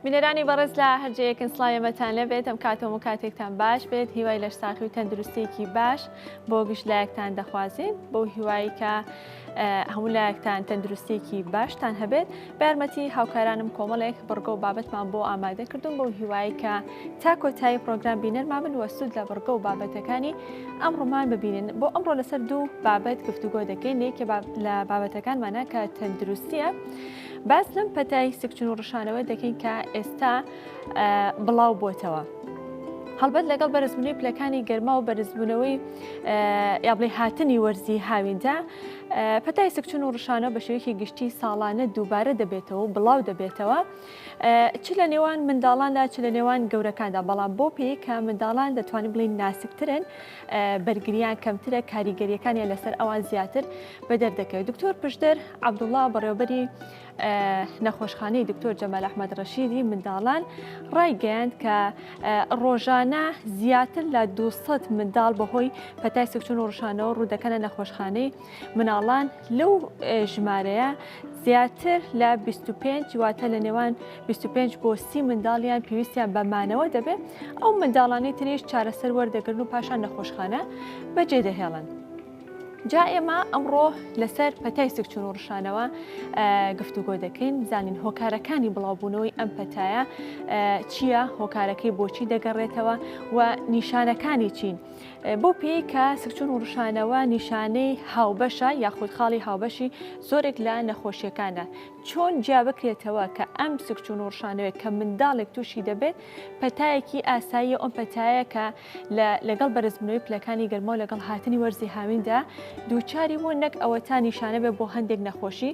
بینەرانی بەڕێز لە هەر جێیەکن سڵاوی ئێمەتان لێبێت ئەم کاتەوە و کاتێکتان باش بێت هیوای لەش ساخی و تەندروستێکی باش بۆ گشت لایەکتان دەخوازین بۆ هیوایی کە هەموو لایەکتان تەندروستێکی باشتان هەبێت بە یارمەتی هاوکارانم کۆمەڵێک بڕگە و بابەتمان بۆ ئامادە کردوون بەو هیوایی کە تا کۆتایی پرۆگرام بینەرمان بن وە سوود لە بڕگە و بابەتەکانی ئەمڕۆمان ببینن بۆ ئەمڕۆ لەسەر دوو بابەت گفتوگۆ دەکەین یەکێ لە بابەتەکانمانە کە تەندروستیە باس لەم پەتای سکچون و ڕشانەوە دەکەین کە ئێستا بڵاو بۆتەوە. هەڵبەت لەگەڵ بەرزبوونەوەی پلەکانی گەرما و بەرزبوونەوەی یا بڵێ هاتنی وەرزی هاویندا پەتای سکچون و ڕشانەوە بە شێوەیەکی گشتی ساڵانە دووبارە دەبێتەوە و بڵاو دەبێتەوە چ لە نێوان منداڵاندا چ لە نێوان گەورەکاندا بەڵام بۆ پێی کە منداڵان دەتوانین بڵین ناسکترن بەرگریان کەمترە کاریگەریەکانیان لەسەر ئەوان زیاتر بەدەر دەکەوێت دکتۆر پشدەر عەبدوڵڵا بەڕێوبەری نەخۆشخانەی دکتۆر جەمال ئەحمەد ڕەشیدی منداڵان ڕایگەیاند کە ڕۆژانە زیاتر لە 200 منداڵ بەهۆی پەتای سکچون و ڕشانەوە ڕوودەکەنە نەخۆشخانەی مناڵان لەو ژمارەیە زیاتر لە 25 واتە لە نێوان 25 بۆ 30 منداڵیان پێویستیان بە مانەوە دەبێت ئەو منداڵانەی تریش چارەسەر وەردەگرن و پاشان نەخۆشخانە بەجێ دەهێڵن. جا ئێمە ئەمڕۆ لەسەر پەتای سکچون و ڕشانەوە گفتوگۆ دەکەین بزانین هۆکارەکانی بڵاوبوونەوەی ئەم پەتایە چییە هۆکارەکەی بۆچی دەگەڕێتەوە و نیشانەکانی چین بۆ پێی کە سکچون و ڕشانەوە نیشانەی هاوبەشە یاخود خاڵی هاوبەشی زۆرێک لە نەخۆشیەکانە چۆن جیا بکرێتەوە کە ئەم سکچون و ڕشانەوەی کە منداڵێک تووشی دەبێت پەتایەکی ئاساییە ئەم پەتایە کە لە لەگەڵ بەرزبوونەوەی پلەکانی گەرما و لەگەڵ هاتنی وەرزی هاویندا دووچاری بوون نەک ئەوەتا نیشانە بێت بۆ هەندێک نەخۆشی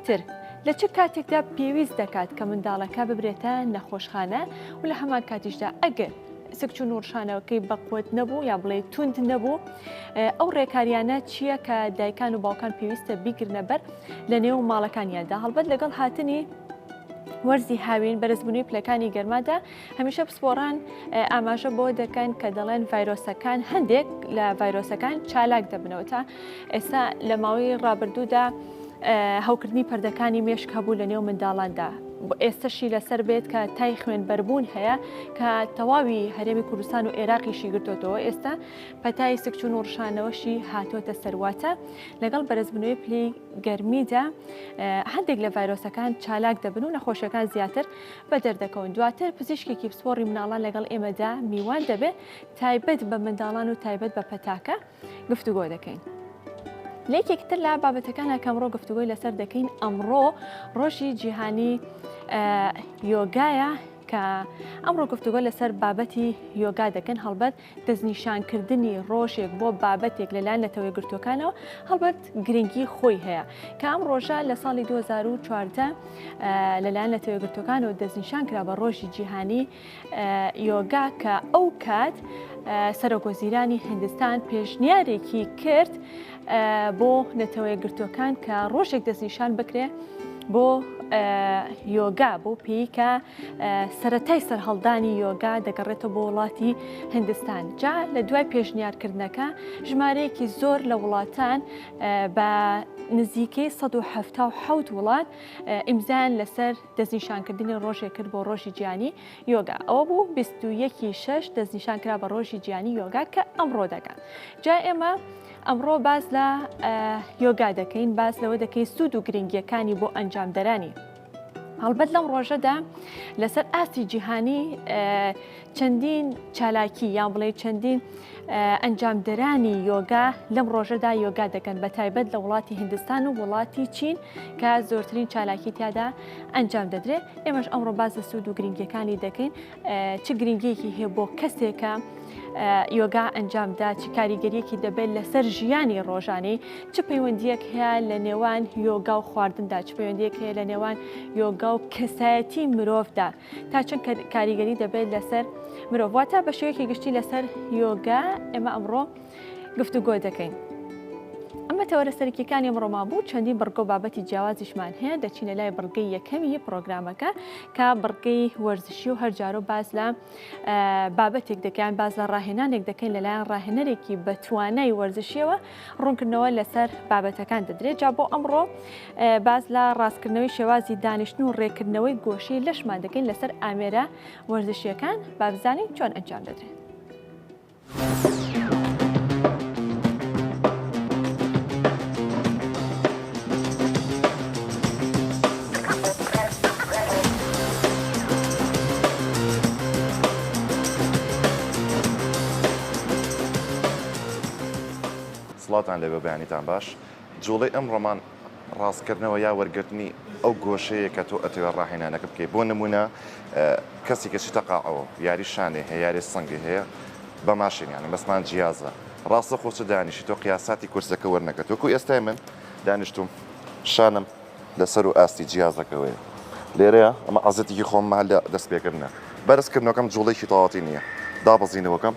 تر. لە چ کاتێکدا پێویست دەکات کە منداڵەکە ببرێتە نەخۆشخانە و لە هەمان کاتیشدا ئەگەر سکچون و ڕشانەوەکەی بەقوت نەبوو یا بڵێ توند نەبوو ئەو ڕێکاریانە چییە کە دایکان و باوکان پێویستە بیگرنە بەر لە نێو ماڵەکانیاندا هەڵبەت لەگەڵ هاتنی وەرزی هاوین بەرزبوونەوەی پلەکانی گەرمادا هەمیشە پسپۆڕان ئاماژە بۆ دەکەن کە دەڵێن ڤایرۆسەکان هەندێک لە ڤایرۆسەکان چالاک دەبنەوە تا ئێستا لە ماوەی ڕابردوودا هەوکردنی پەردەکانی مێشک هەبوو لە نێو منداڵاندا ئێستەشی لەسەر بێت کە تای خوێنبەربوون هەیە کە تەواوی هەرێمی کوردستان و عێراقیشی گرتوتەوە ئێستا پەتای سکچون و ڕشانەوەشی هاتووەتە سەرواتە لەگەڵ بەرزبوونەوەی پلەی گەرمیدا هەندێک لە ڤایرۆسەکان چالاک دەبن و نەخۆشیەکان زیاتر بەدەر دەکەون دواتر پزیشکێکی پسپۆڕی مناڵان لەگەڵ ئێمەدا میوان دەبێت تایبەت بە منداڵان و تایبەت بە پەتاکە گفتوگۆ دەکەین. لەیەکێک تر لە بابەتەکانە کە ئەمڕۆ گفتوگۆی لەسەر دەکەین ئەمڕۆ ڕۆژی جیهانی یۆگایە کە ئەمڕۆ گفتوگۆ لەسەر بابەتی یۆگا دەکەن هەڵبەت دەستنیشانکردنی ڕۆژێک بۆ بابەتێک لەلایەن نەتەوە یەکگرتووەکانەوە هەڵبەت گرنگی خۆی هەیە کە ئەم ڕۆژە لە ساڵی 2014 لەلایەن نەتەوە یەکگرتووەکانەوە دەستنیشان کرا بە ڕۆژی جیهانی یۆگا کە ئەو کات سەرۆک وەزیرانی هندستان پێشنیارێکی کرد بۆ نەتەوە یەکگرتووەکان کە ڕۆژێک دەستنیشان بکرێ بۆ یۆگا بۆ پێی کە سەرەتای سەرهەڵدانی یۆگا دەگەڕێتەوە بۆ وڵاتی هندستان جا لە دوای پێشنیارکردنەکە ژمارەیەکی زۆر لە وڵاتان بە نزیکەی 1970 وڵات ئیمزایان لەسەر دەستنیشانکردنی ڕۆژێک کرد بۆ ڕۆژی جیهانی یۆگا ئەوە بوو 21 شەش دەستنیشان کرا بە ڕۆژی جیهانی یۆگا کە ئەمڕۆ دەکات جا ئێمە ئەمڕۆ باس لە یۆگا دەکەین باس لەوە دەکەین سوود و گرنگیەکانی بۆ ئەنجامدەرانی. هەڵبەت لەم ڕۆژەدا لەسەر ئاستی جیهانی چەندین چالاکی یان بڵێ چەندین ئەنجامدەرانی یۆگا لەم ڕۆژەدا یۆگا دەکەن بە تایبەت لە وڵاتی هندستان و وڵاتی چین کە زۆرترین چالاکی تیادا ئەنجام دەدرێت ئێمەش ئەمڕۆ باس لە سوود و گرنگیەکانی دەکەین چ گرنگیەکی هەیە بۆ کەسێکە یۆگا ئەنجامدا چ کاریگەریەکی دەبێت لەسەر ژیانی ڕۆژانەی چ پەیوەندیەک هەیە لە نێوان یۆگا و خواردندا چ پەیوەندیەک هەیە لە نێوان یۆگا و کەسایەتی مرۆڤدا تا چەند کاریگەری دەبێت لەسەر مرۆڤ واتە بە شێوەیەکی گشتی لەسەر یۆگا ئێمە ئەمڕۆ گفتوگۆ دەکەین. ئەمە تەوەرە سەرەکیەکانی ئەمڕۆمان بوو، چەندین بڕگە و بابەتی جیاوازیشمان هەیە، دەچینە لای بڕگەی یەکەمی پڕۆگرامەکە کە بڕگەی وەرزشی و هەر جارە باس لە بابەتێک دەکەیان باس لە ڕاهێنانێک دەکەین لەلایەن ڕاهێنەرێکی بەتوانای وەرزشیەوە ڕوونکردنەوە لەسەر بابەتەکان دەدرێت. جا بۆ ئەمڕۆ باس لە ڕاستکردنەوەی شێوازی دانیشتن و ڕێکردنەوەی گۆشەی لەشمان دەکەین لەسەر ئامێرە وەرزشیەکان، با بزانین چۆن ئەنجام دەدرێت. سڵاوتان لێبێ بەیانیتان باش. جوڵەی ئەمڕۆمان ڕاستکردنەوە یا وەرگرتنی ئەو گۆشەیە کە تۆ ئەتەوێت ڕاهێنانەکە بکەیت بۆ نمونە کەسێکە چیتە قاعەوە یاری شانێ هەیە یاری سنگی هەیە بە ماشین یانی مەسمان جیازە ڕاستە خۆ چ دانیشی تۆ قیاساتی کورسەکە وەرنەگرت وەکو ئێستای من دانیشتوم شانم لەسەر و ئاستی جیازەکەوەیە لێرەیە ئەمە عەزێتێکی خۆم مە لە دەستپێکردنە بەرزکردنەوەکەم جوڵێکی تەواوەتی نییە دابەزینەوەکەم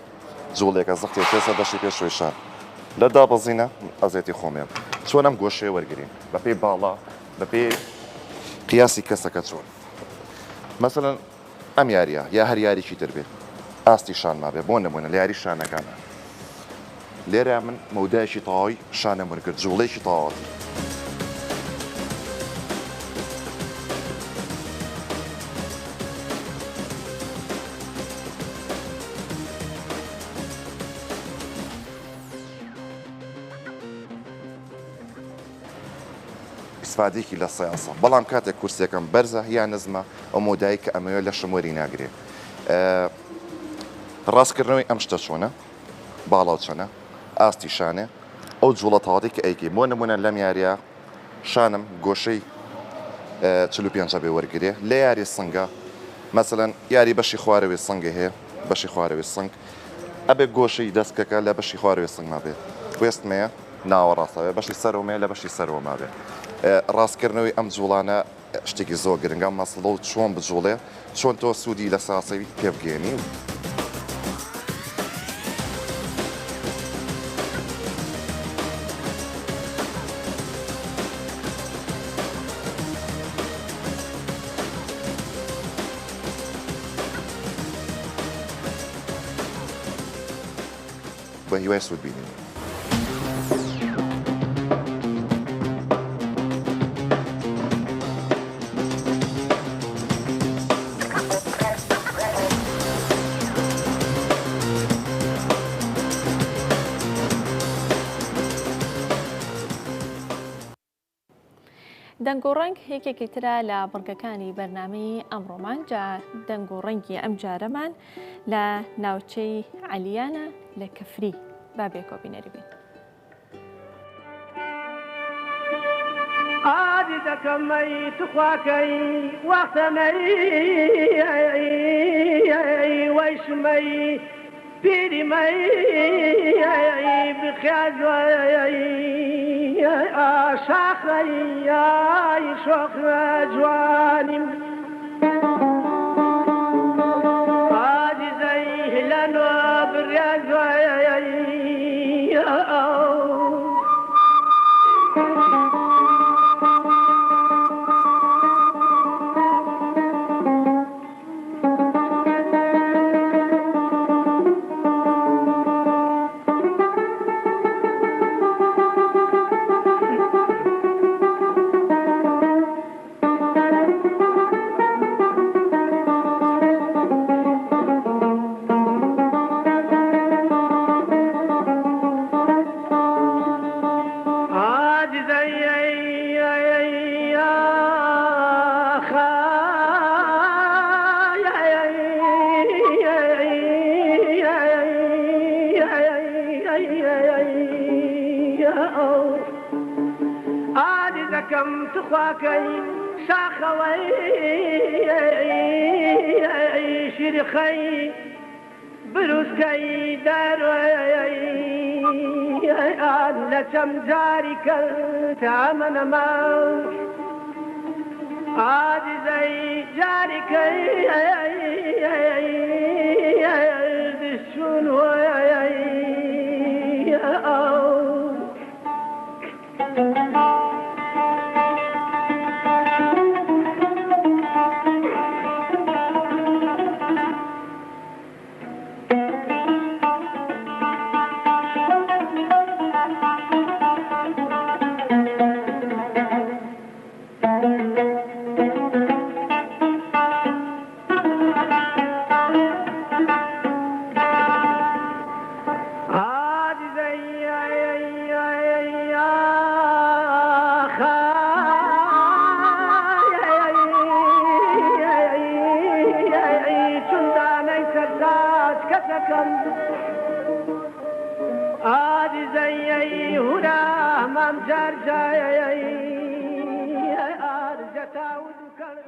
جوڵێکە زەختێ تێسە بەشی پێشەوەی شان لە دابەزینە ئەزێتی خۆمێ چۆن ئەم گۆشەیە وەرگین بەپێی باڵا بەپێی قیاسی کەسەکە چۆن مەسەلەن ئەم یاریە یا هەر یاریکی تر بێ ئاستی شان مابێ بۆ نمونە لە یاری شانەکانە لێرە من مەودایەکی تەواوی شانم وەرگرت جوڵەیەکی تەواوەتی. ئیسفادەیەکی لە سەیاسە بەڵام کاتێک کورسیەکەم بەرزە یا نزمە ئەو مۆدای کە ئەمەوێ لەشم وەری ناگرێ ڕاستکردنەوەی ئەم شتە چۆنە باڵاو چەنە ئاستی شانێ ئەو جوڵە تەواوەتی کە ئەیکەی بۆ نمونە لەم یاریە شانم گۆشەی 45 بێ وەرگرێ لە یاری سنگە مەسەلەن یاری بەشی خوارەوەی سنگی هەیە بەشی خوارەوەی سنگ ئەبێ گۆشەی دەستکەکە لە بەشی خوارەوەی سنگ مابێ وێستمەیە ناوەڕاستە بێ بەشی سەرەوەمەیە لە بەشی سەرەوە مابێ ڕاستکردنەوەی ئەم جوڵانە شتێکی زۆر گرنگە مەسڵە و چۆن بجوڵێ چۆن تۆ سوودی لە ساسەوی پێ بگەێنی. بە هیوای سوود بینین. دەنگ و ڕەنگ یەکێکی ترە لە بڕگەکانی بەرنامەی ئەمڕۆمان جا دەنگ و ڕەنگی ئەم جارەمان لە ناوچەی عەلیانە لە کفری با بێکۆ بینەری بین. ئادی دەکەمەی توخواکەی وەختەمەی وەیشمەی پیری مەی بخیازوەی شاخەی شۆخ جوانیم عاجزەی لەنۆ بریازوەی عاجزەکەم تخواکەی شاخەوەی شیرخەی بروسکەی داروی لە چەم جاری کرد ئەمە عاجزەی جاری کەی شون کەسەکەم ئادیزەی هورا مام جار جای ئارجەتا و دوکەڵ.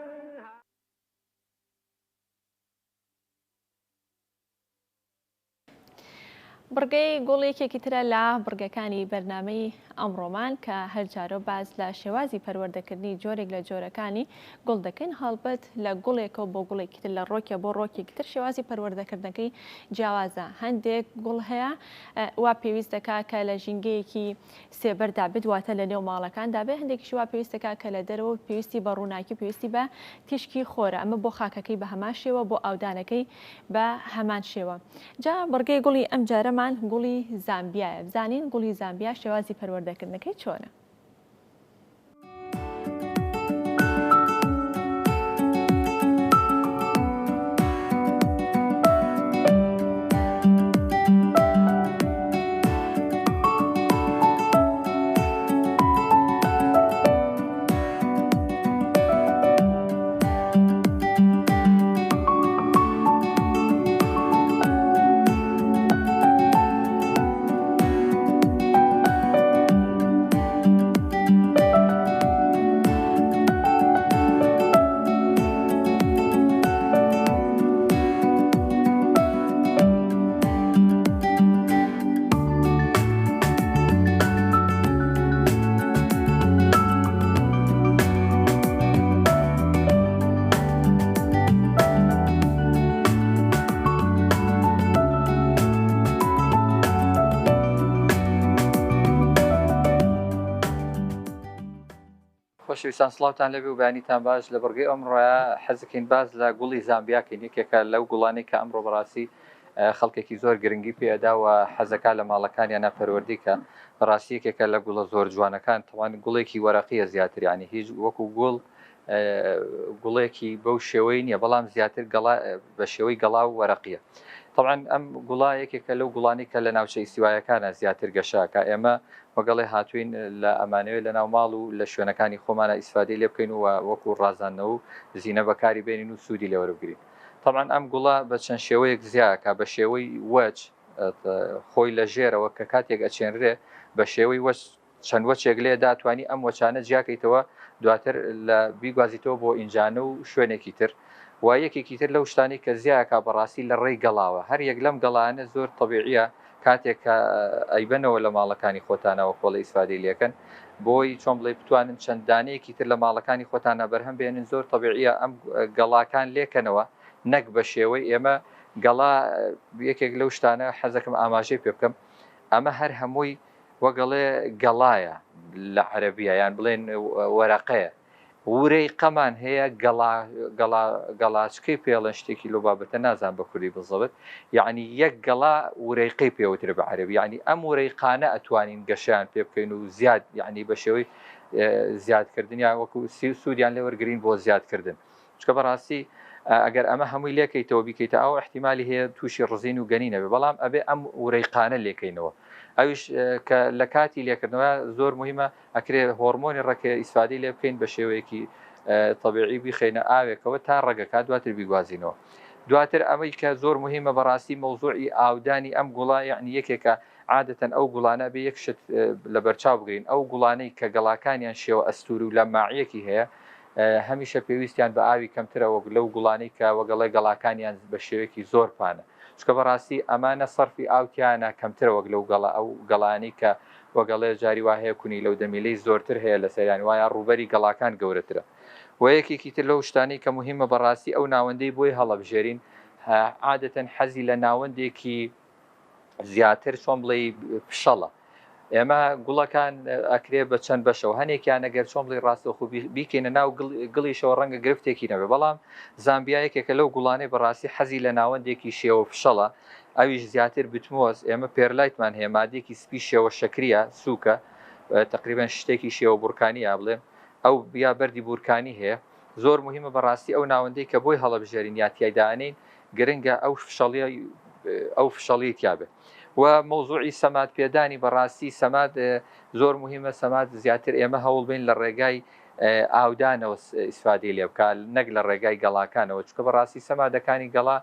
بڕگەی گوڵ یەکێکی ترە لە بڕگەکانی بەرنامەی ئەمڕۆمان کە هەر جارەو باس لە شێوازی پەروەردەکردنی جۆرێک لە جۆرەکانی گوڵ دەکەین، هەڵبەت لە گوڵێکەوە بۆ گوڵێکی تر، لە ڕۆکێ بۆ ڕۆکێکی تر شێوازی پەروەردەکردنەکەی جیاوازە. هەندێک گوڵ هەیە وا پێویست دەکا کە لە ژینگەیەکی سێبەردا بێت، واتە لە نێو ماڵەکاندا بێت، هەندێکیش وا پێویست دەکا کە لە دەرەوە و پێویستی بە ڕووناکی و پێویستی بە تیشکی خۆرە، ئەمە بۆ خاکەکەی بە هەمان شێوە، بۆ ئاودانەکەی بە هەمان شێوە. جا بڕگەی گوڵی ئەمجارەمان گوڵی زامبیایە، بزانین گوڵی زامبیا شێوازی پەروەردەکردنەکەی چۆنە؟ خۆشەویستان سڵاوتان لێبێ و بەیانیتان باش لە بڕگەی ئەمڕۆیا حەزەکەین باس لە گوڵی زامبیا کەین یەکێکە لەو گوڵانەی کە ئەمڕۆ بەڕاستی خەڵکێکی زۆر گرنگی پێ ئەدا و حەزەکا لە ماڵەکانیانا پەروەردەی کە بەڕاستی یەکێکە لە گوڵە زۆر جوانەکان تەوان گوڵێکی وەرەقیە زیاتر یعنی هیچ وەکو گوڵ گوڵێکی بەو شێوەی نییە بەڵام زیاتر گەڵا بە شێوەی گەڵا و وەرەقیە طبعا ئەم گوڵا یەکێکە لەو گوڵانی کە لە ناوچە ئیسیوایەکانە زیاتر گەشاکە ئێمە وەگەڵێ هاتوین لە ئەمانەوێت لە ناو ماڵ و لە شوێنەکانی خۆمانە ئیسفادەی لێ بکەین و وەکو ڕازاندنەوە و زینە بەکاری بێنین و سوودی لێوەربگرین تەبعەن ئەم گوڵە بە چەند شێوەیەک زیاکا بە شێوەی وەچ خۆی لە ژێرەوە کە کاتێک ئەچێنرێ بە شێوەی وەچ چەند وەچێک لێ داتوانی ئەم وەچانە جیاکەیتەوە دواتر لە بیگوازیتەوە بۆ ئینجانە و شوێنێکی تر و یەکێکی تر لەو شتانی کە زیاکا بەڕاستی لە ڕێی گەڵاوە هەر یەک لەم گەڵانە زۆر تەبیعیە کاتێک کە ئەیبەنەوە لە ماڵەکانی خۆتانەوە کۆڵی ئیسفادەی لێکەن بۆی چۆن بڵێ بتوانن چەند دانەیەکی تر لە ماڵەکانی خۆتانە بەرهەم بێنن زۆر تەبیعیە ئەم گەڵاکان لێکەنەوە نەک بە شێوەی ئێمە گەڵا یەکێک لەو شتانە حەزەکەم ئاماژەی پێ بکەم ئەمە هەر هەمووی وەگەڵێ گەڵایە لە عەربیە یان بڵێن وەرەقەیە ورەی قەمان هەیە گەڵا گەڵا گەڵاچکەی پێڵێن شتێکی لۆ بابەتە نازانم بە کوردی بزەبت یەعنی یەک گەڵا ورەیقەی پێوترێ بە عەرەبی یەعنی ئەم ورەیقانە ئەتوانین گەشەیان پێ بکەین و زیاد یەعنی بە شێوەی زیادکردنیان وەکو سی سوودیان لێ وەرگین بۆ زیادکردن چکە بەڕاستی ئەگەر ئەمە هەمووی لێکەیتەوە بیکەیتە ئەو احتیمالی هەیە تووشی ڕزین و گەنی نەبێ بەڵام ئەبێ ئەم ورەیقانە لێکەینەوە ئەویش کە لە کاتی لێکردنەوە زۆر مهمە ئەکرێ هۆڕمۆنی ڕەکێ ئیسفادەی لێ بکەین بە شێوەیەکی تەبیعی بیخەینە ئاوێکەوە تا ڕەگەکە دواتر بیگوازینەوە دواتر ئەمەی کە زۆر مهمە بەڕاستی مەوزوعی ئاودانی ئەم گوڵە یعنی یەکێکە عادەتەن ئەو گوڵانە بێ یەک شت لە بەرچاو بگرین ئەو گوڵانەی کە گەڵاکانیان شێوە ئەستور و لەماعیەکی هەیە هەمیشە پێویستیان بە ئاوی کەمترە وەک لەو گوڵانەی کە وەگەڵێ گەڵاکانیان بە شێوەیەکی زۆر پانە چونکە بەڕاستی ئەمانە سەرفی ئاو تیانە کەمترە وەک لەو گەڵا ئەو گەڵانەی کە وەگەڵێ جاری وا هەیە کونیلە و دەمیلەی زۆرتر هەیە لەسەریان وایە ڕووبەری گەڵاکان گەورەترە وە یەکێکی تر لەو شتانەی کە موهیمە بەڕاستی ئەو ناوەندەی بۆی هەڵەبژێرین عادەتەن حەزی لە ناوەندێکی زیاتر چۆن بڵێی فشەڵە ئێمە گوڵەکان ئەکرێ بە چەند بەشەوە هەنێکیان ئەگەر چۆن بڵێی ڕاستەوخۆ بیکەینە ناو گڵیشەوە ڕەنگە گرفتێکی نەبێ بەڵام زامبیا یەکێکە لەو گوڵانەی بەڕاستی حەزی لە ناوەندێکی شێوە فشەڵە ئەویش زیاتر بتمۆز ئێمە پێرلایتمان هەیە مادێکی سپی شێوە شەکریە سووکە تقریبا شتێکی شێوە بورکانیە بڵێم ئەو یا بەردی بورکانی هەیە زۆر مهمە بەڕاستی ئەو ناوەندەی کە بۆی هەڵەبژێرین یا تیایدا ئەنێین گرنگە ئەو فشەڵیە ئەو فشەڵی تیابێ و مەوزوعی سەماد پێدانی بەڕاستی سەماد زۆر مهمە سەماد زیاتر ئێمە هەوڵ بین لە ڕێگای ئاودانەوە ئیسفادەی لێ بکات نەک لە ڕێگای گەڵاکانەوە چونکە بەڕاستی سەمادەکانی گەڵا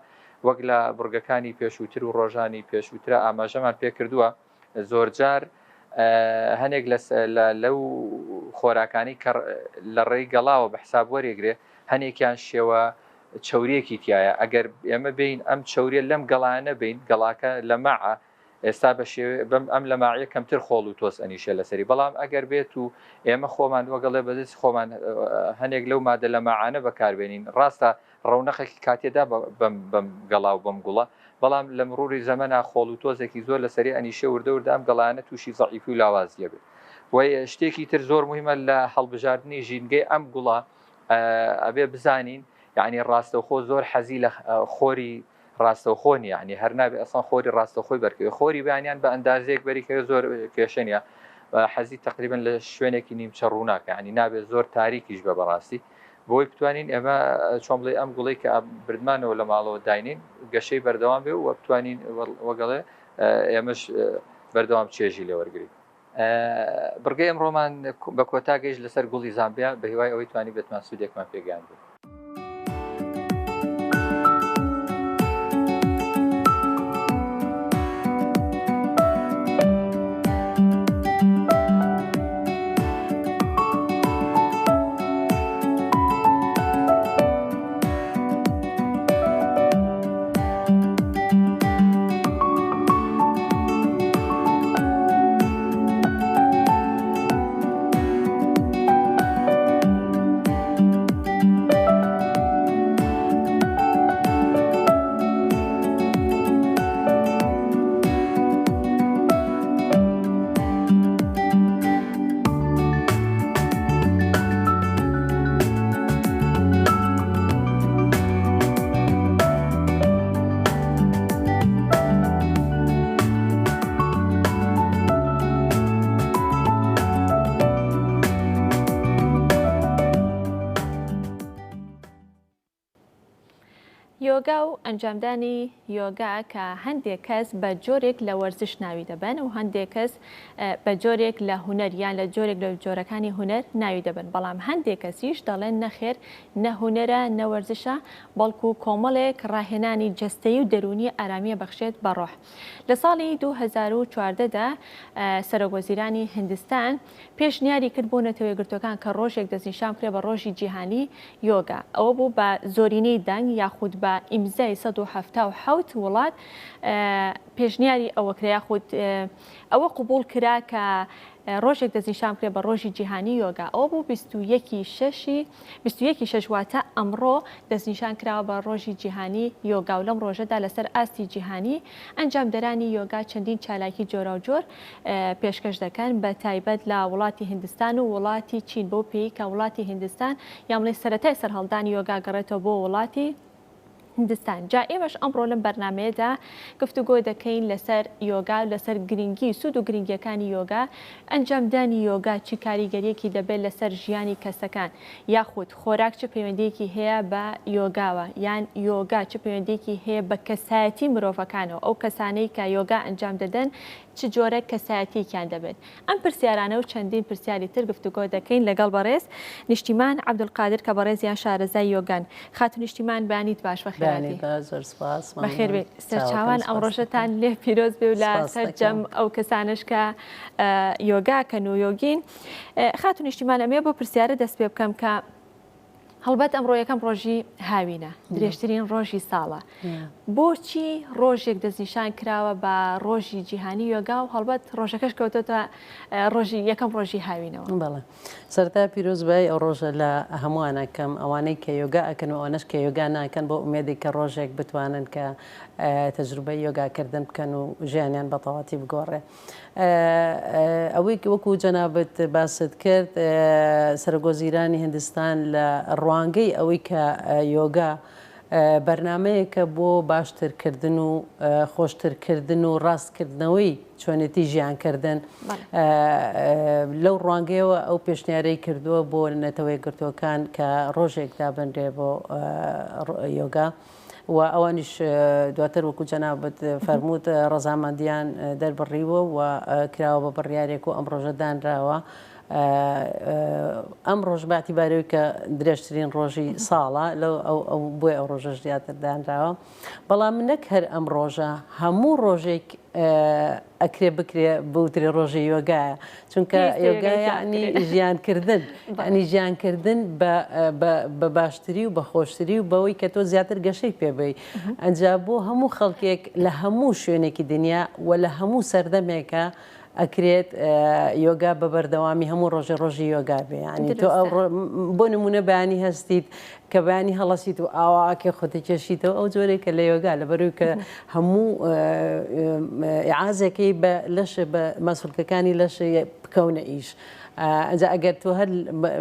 وەک لە بڕگەکانی پێشووتر و ڕۆژانی پێشووترا ئاماژەمان پێکردووە زۆرجار هەنێک لە لەو خۆراکانی کە لە ڕێی گەڵاوە بە حساب وەرێگرێ هەنێکیان شێوە چەوریەکی تایە ئەگەر ئێمە بین ئەم چەوریە لەم گەڵانە بین گەڵاکە لە مەعە ئێستا بە شێوێ بەم ئەم لە ماعە کەمتر خۆڵ و تۆز ئەنیشە لەسەری بەڵام ئەگەر بێت و ئێمە خۆمان وەگەڵێ بەدەست خۆمان هەنێک لەو مادە لە ماعانە بەکاربێنین ڕاستە ڕەونەقێکی کاتیە دا بەم بەم گەڵا و بەم گوڵە، بەڵام لە مڕوری زەمەنا خۆڵ و تۆزێکی زۆر لەسەری ئەنیشێ وردە وردە ئەم گەڵایانە توشی زەعیفی و لاوازی ئەبێ. وە شتێکی تر زۆر موهیمە لە هەڵبژاردنی ژینگەی ئەم گوڵە ئەبێ بزانین یانی ڕاستەوخۆ زۆر حەزی لە خۆری ڕاستەوخۆ نیە یانی هەر نابێ ئەسڵەن خۆری ڕاستەوخۆی بەرکەوێ خۆری بەیانیان بە ئەندازەیەک بەریکەوێ زۆر کێشە نیە حەزی تقریبا لە شوێنێکی نیمچە ڕووناکە یانی نابێ زۆر تاریکیش بە بەڕاستی بۆی بتوانین ئێمە چۆن بڵێ ئەم گوڵەی کە بردمانەوە لە ماڵەوە داینین گەشەی بەردەوام بێ و بتوانین وەگەڵێ ئێمەش بەردەوام چێژی لێوەرگین. بڕگەی ئەمڕۆمان بە کۆتا گەیشت لەسەر گوڵی زامبیا بە هیوای ئەوەی توانی بێتمان سوودێکمان پێگەیان بێت. یۆگا و ئەنجامدانی یۆگا کە هەندێک کەس بە جۆرێک لە وەرزش ناوی دەبەن و هەندێک کەس بە جۆرێک لە هونەر یان لە جۆرێک لە جۆرەکانی هونەر ناوی دەبەن، بەڵام هەندێک کەسیش دەڵێن نەخێر نە هونەرە نە وەرزشە بەڵکو کۆمەڵێک ڕاهێنانی جەستەیی و دەروونی ئارامیە بەخشێت بە ڕۆح. لە ساڵی 2014 دا سەرۆک وەزیرانی هندستان پێشنیاری کرد بۆ نەتەوەیەکگرتووەکان کە ڕۆژێک دەستنیشان بکرێت بە ڕۆژی جیهانی یۆگا، ئەوە بوو بە زۆرینەی دەنگ یاخود بە ئیمزای 177 وڵات پێشنیاری ئەوە کرا یاخود ئەوە قبوڵ کرا کە ڕۆژێک دەستنیشان بکرێت بە ڕۆژی جیهانی یۆگا، ئەوە بوو 21 ی شەشی 21 ی شەش واتە ئەمڕۆ دەستنیشان کراوە بە ڕۆژی جیهانی یۆگا و لەم ڕۆژەدا لەسەر ئاستی جیهانی ئەنجامدەرانی یۆگا چەندین چالاکی جۆراوجۆر پێشکەش دەکەن بە تایبەت لە وڵاتی هندستان و وڵاتی چین بەو پێی کە وڵاتی هندستان یان بڵێین سەرەتای سەرهەڵدانی یۆگا گەڕێتەوە بۆ وڵاتی هندستان جا ئێمەش ئەمڕۆ لەم بەرنامەیەدا گفتوگۆ دەکەین لەسەر یۆگا و لەسەر گرنگی سوود و گرنگیەکانی یۆگا ئەنجامدانی یۆگا چی کاریگەریەکی دەبێت لەسەر ژیانی کەسەکان یاخود خۆراک چ پەیوەندیەکی هەیە بە یۆگاوە یان یۆگا چ پەیوەندیەکی هەیە بە کەسایەتی مرۆڤەکانەوە ئەو کەسانەی کە یۆگا ئەنجام دەدەن چ جۆرە کەسایەتیەکیان دەبێت ئەم پرسیارانە و چەندین پرسیاری تر گفتوگۆ دەکەین لەگەڵ بەڕێز نیشتیمان عەبدولقادر کە بەڕێزیان شارەزای یۆگان. خاتوو نیشتیمان بەیانیت باش بەخێرهاتی. بەیانیت باش زۆر سپاس مەمنون. بەخێر بێیت سەرچاوان چاوەکەم ئەم سپاس ڕۆژەتان دەکەم. لێ پیرۆز بێ و لە سپاس سەرجەم دەکەم. ئەو کەسانەش کە یۆگاکەن و یۆگین. خاتوو نیشتیمان ئەمەوێ بەو پرسیارە دەست پێ بکەم کە هەڵبەت ئەمڕۆ یەکەم ڕۆژی هاوینە، درێژترین ڕۆژی ساڵە. بۆچی ڕۆژێک دەستنیشان کراوە بە ڕۆژی جیهانی یۆگا و هەڵبەت ڕۆژەکەش کەوتۆتە ڕۆژی یەکەم ڕۆژی هاوینەوە؟ بەڵێ سەرەتا پیرۆزبایی ئەو ڕۆژە لە هەمووان ئەکەم ئەوانەی کە یۆگا ئەکەن و ئەوانەش کە یۆگا ناکەن بۆ ئومێدێک کە ڕۆژێک بتوانن کە تەجروبەی یۆگاکردن بکەن و ژیانیان بە تەواتی بگۆڕێ. ئەوەی وەکو جەنابت باست کرد سەرۆکوەزیرانی هندستان لە ڕوانگەی ئەوەی کە یۆگا بەرنمەیەکە بۆ باشترکردن و خۆشترکردن و ڕاستکردنەوەی چۆنێتی ژیانکردن لەو ڕوانگەیەوە ئەو پێشنیارەی کردووە بۆ نەتەوەیەکگرتووەکان کە ڕۆژێک دابنرێ بۆ یۆگا. و ئەوانیش دواتر وەکو جەنابت فەرمووت ڕەزامەندیان دەربڕیوە و کراوە بە بڕیارێک و ئەم ڕۆژە دانراوە. ئەم ڕۆژ بە ئیعتیبارەوەی کە درێژترین ڕۆژی ساڵە لەو ئەو ئەو بۆیە ئەو ڕۆژەش زیاتر دانراوە بەڵام نەک هەر ئەم ڕۆژە هەموو ڕۆژێک ئەکرێ بکرێ بوترێ ڕۆژی یۆگایە چونکە یۆگا یعنی ژیانکردن ینی ژیانکردن بە باشتری و بە خۆشتری و بەوەی کە تۆ زیاتر گەشەی پێبی ئەجا بۆ هەموو خەڵکێک لە هەموو شوێنێکی دنیا و لە هەموو سەردەمێکە ئەکرێت یۆگا بە بەردەوامی هەموو ڕۆژێ ڕۆژی یۆگا بێ یانی تۆ بۆ نمونە بەیانی هەستیت کە بەیانی هەڵەسیت و ئاواکێ خۆتە کێشیتەوە ئەو جۆرێکە لە یۆگا لە بەروی کە هەموو ئازێکەی بە لەش بە مەسولکەکانی لەش بکەونە ئیش. ئەجا ئەگەر تۆ هەر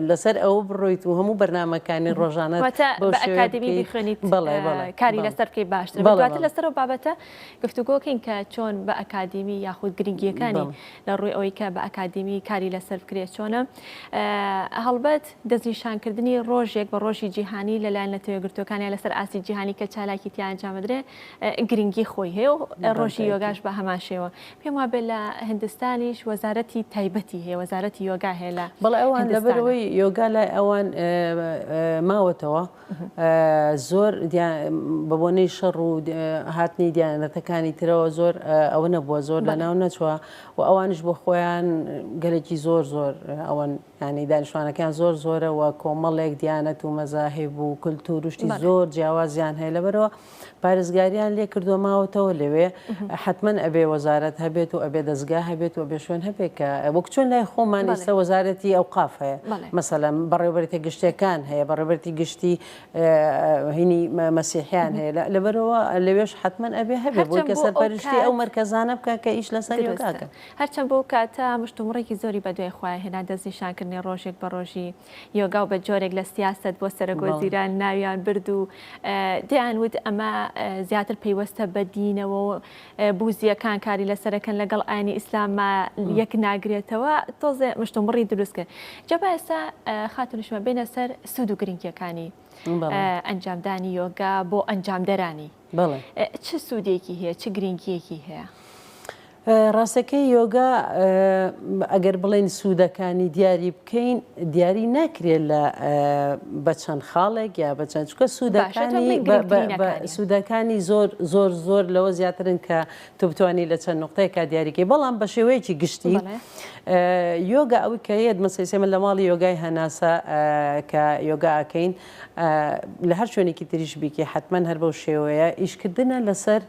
لەسەر ئەوە بڕۆیت و هەموو بەرنمەکانی ڕۆژانە بە ئەکادمی بخوێنیت کاری لەسەر بکەی باشتر دواتر لەسەر بابەتە گفتوگۆکەین کە چۆن بە ئەکادیمی یاخود گرنگیەکانی لە ڕووی ئەوەی کە بە ئەکادیمی کاری لەسەر بکرێت چۆنە هەڵبەت دەستنیشانکردنی ڕۆژێک بە ڕۆژی جیهانی لەلایەن نەتەوە یەکگرتووەکان یا لەسەر ئاستی جیهانی کە چالاکی تیا ئەنجام بدرێ گرنگی خۆی هەیە و ڕۆژی یۆگاش بە هەمان شێوە پێم وابێ لە هندستانیش وەزارەتی تایبەتی هەیە وەزارەتی یۆگا هەیە لە بەڵێ ئەوان لەبەرەوەی یۆگا لای ئەوان ماوەتەوە زۆر بە بۆنەی شەڕ و هاتنی دیانەتەکانی ترەوە زۆر ئەوە نەبووە زۆر لە ناو نەچوە و ئەوانیش بۆ خۆیان گەلێکی زۆر زۆر ئەوەن ینی دانیشتوانەکەیان زۆر زۆرە و کۆمەڵێک دیانەت و مەزاهیب و کللتور شتی زۆر جیاوازیان هەیە لەبەرەوە پارێزگاریان لێ کردووە ماوەتەوە لەوێ حتمما ئەبێ وەزارەت هەبێت و ئەبێ دەستگا هەبێت و بێ شوێن هەبێت کە وەک چۆن لای خۆمان ئێستا وەزارەتی ئەوقاف هەیە مەسەلەن بەڕێوەبەرێتە گشتیەکان هەیە بەڕێوەبەرێتی گشتی هینی مەسیحیان هەیە لەبەرەوە لەوێش حتمما ئەبێ هەبێ بۆی کە سەرپەرشتی ئەو مەرکەزانە بکە کە ئیش لەسەر یۆگاکە. هەرچەند بۆ کاتە مشتومڕێکی زۆری بەدوای خۆیان هێنا دەستنیشانکردنی ڕۆژێک بە ڕۆژی یۆگا و بە جۆرێک لە سیاسەت بۆ سەرۆک وەزیران ناویان برد و دەیان وت ئەمە زیاتر پەیوەستە بە دینەوە و بوزییەکان کاری لەسەرەکەن لەگەڵ ئاینی ئیسلاما یەک ناگرێتەوە تۆزێ مشتومڕی دروست کرد جا با ئێستا خاتونشمە بێنە سەر سوود و گرنگیەکانی ئەنجامدانی یۆگا بۆ ئەنجامدەرانی چ سوودێکی هەیە چ گرنگیەکی هەیە؟ ڕاستەکەی یۆگا ئەگەر بڵێین سوودەکانی دیاری بکەین دیاری ناکرێت لە بە چەند خاڵێک یا بە چەند چکە سوودەکانی سوودەکانی زۆر زۆر زۆر لەوە زیاترن کە تۆ بتانی لە چەند نقطەیەکە دیاریکەی بەڵام بە شێوەیەکی گشتی یۆگا ئەوی کە یەت مەسەیسێمە لە ماڵی یۆگای هەناسە کە یۆگا ئەکەین لە هەر شوێنێکی تریش بیکەی حتمما هەر بەو شێوەیە ئیشکردنە لەسەر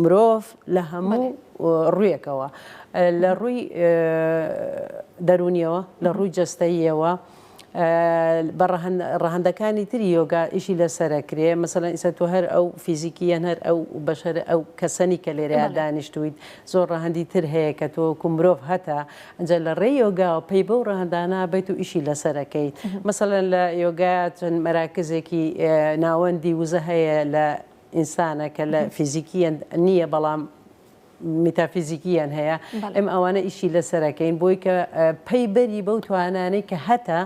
مرۆڤ لە هەموو ڕوویەکەوە لە ڕووی دەروونیەوە لە ڕووی جەستەییەوە بە ڕەهەندەکانی تری یۆگا ئیشی لەسەرەکرێ مەسەلەن ئیسا تۆ هەر ئەو فیزیکیەن هەر ئەو بەشەر ئەو کەسەنی کە لێرەیا دانیشتویت زۆر ڕەهەندی تر هەیە کە تۆ وەکو مرۆڤ هەتە ئەجا لە ڕێی یۆگاوە پەی بەو ڕەهەندانە بیت و ئیشی لەسەرەکەیت مەسەلەن لە یۆگا چەند مەراکزێکی ناوەندی وزە هەیە لە ئینسانە کە لە فیزیکیەن نییە بەڵام میتافیزیکییان هەیە ئێمە ئەوانە ئیشی لەسەرەکەین بۆی کە پەی بەری بەو توانانەی کە هەتە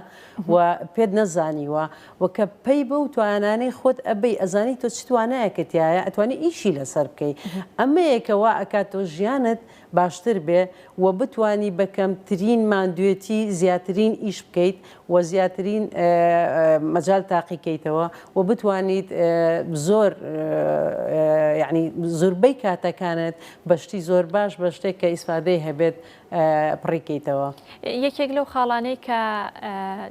و پێت نەزانیوە و کە پەی بەو توانانەی خۆت ئەبەی ئەزانی تۆ چ توانایەکت تیایە ئەتوانی ئیشی لەسەر بکەی ئەمەیە کە وا ئەکات تۆ ژیانت باشتر بێ و بتوانی بە کەمترین ماندوێتی زیاترین ئیش بکەیت و زیاترین مەجال تاقی کەیتەوە و بتوانیت زۆر یعنی زۆربەی کاتەکانت بە شتی زۆر باش بە شتێک کە ئیسفادەی هەبێت پڕی کەیتەوە. یەکێک لەو خاڵانەی کە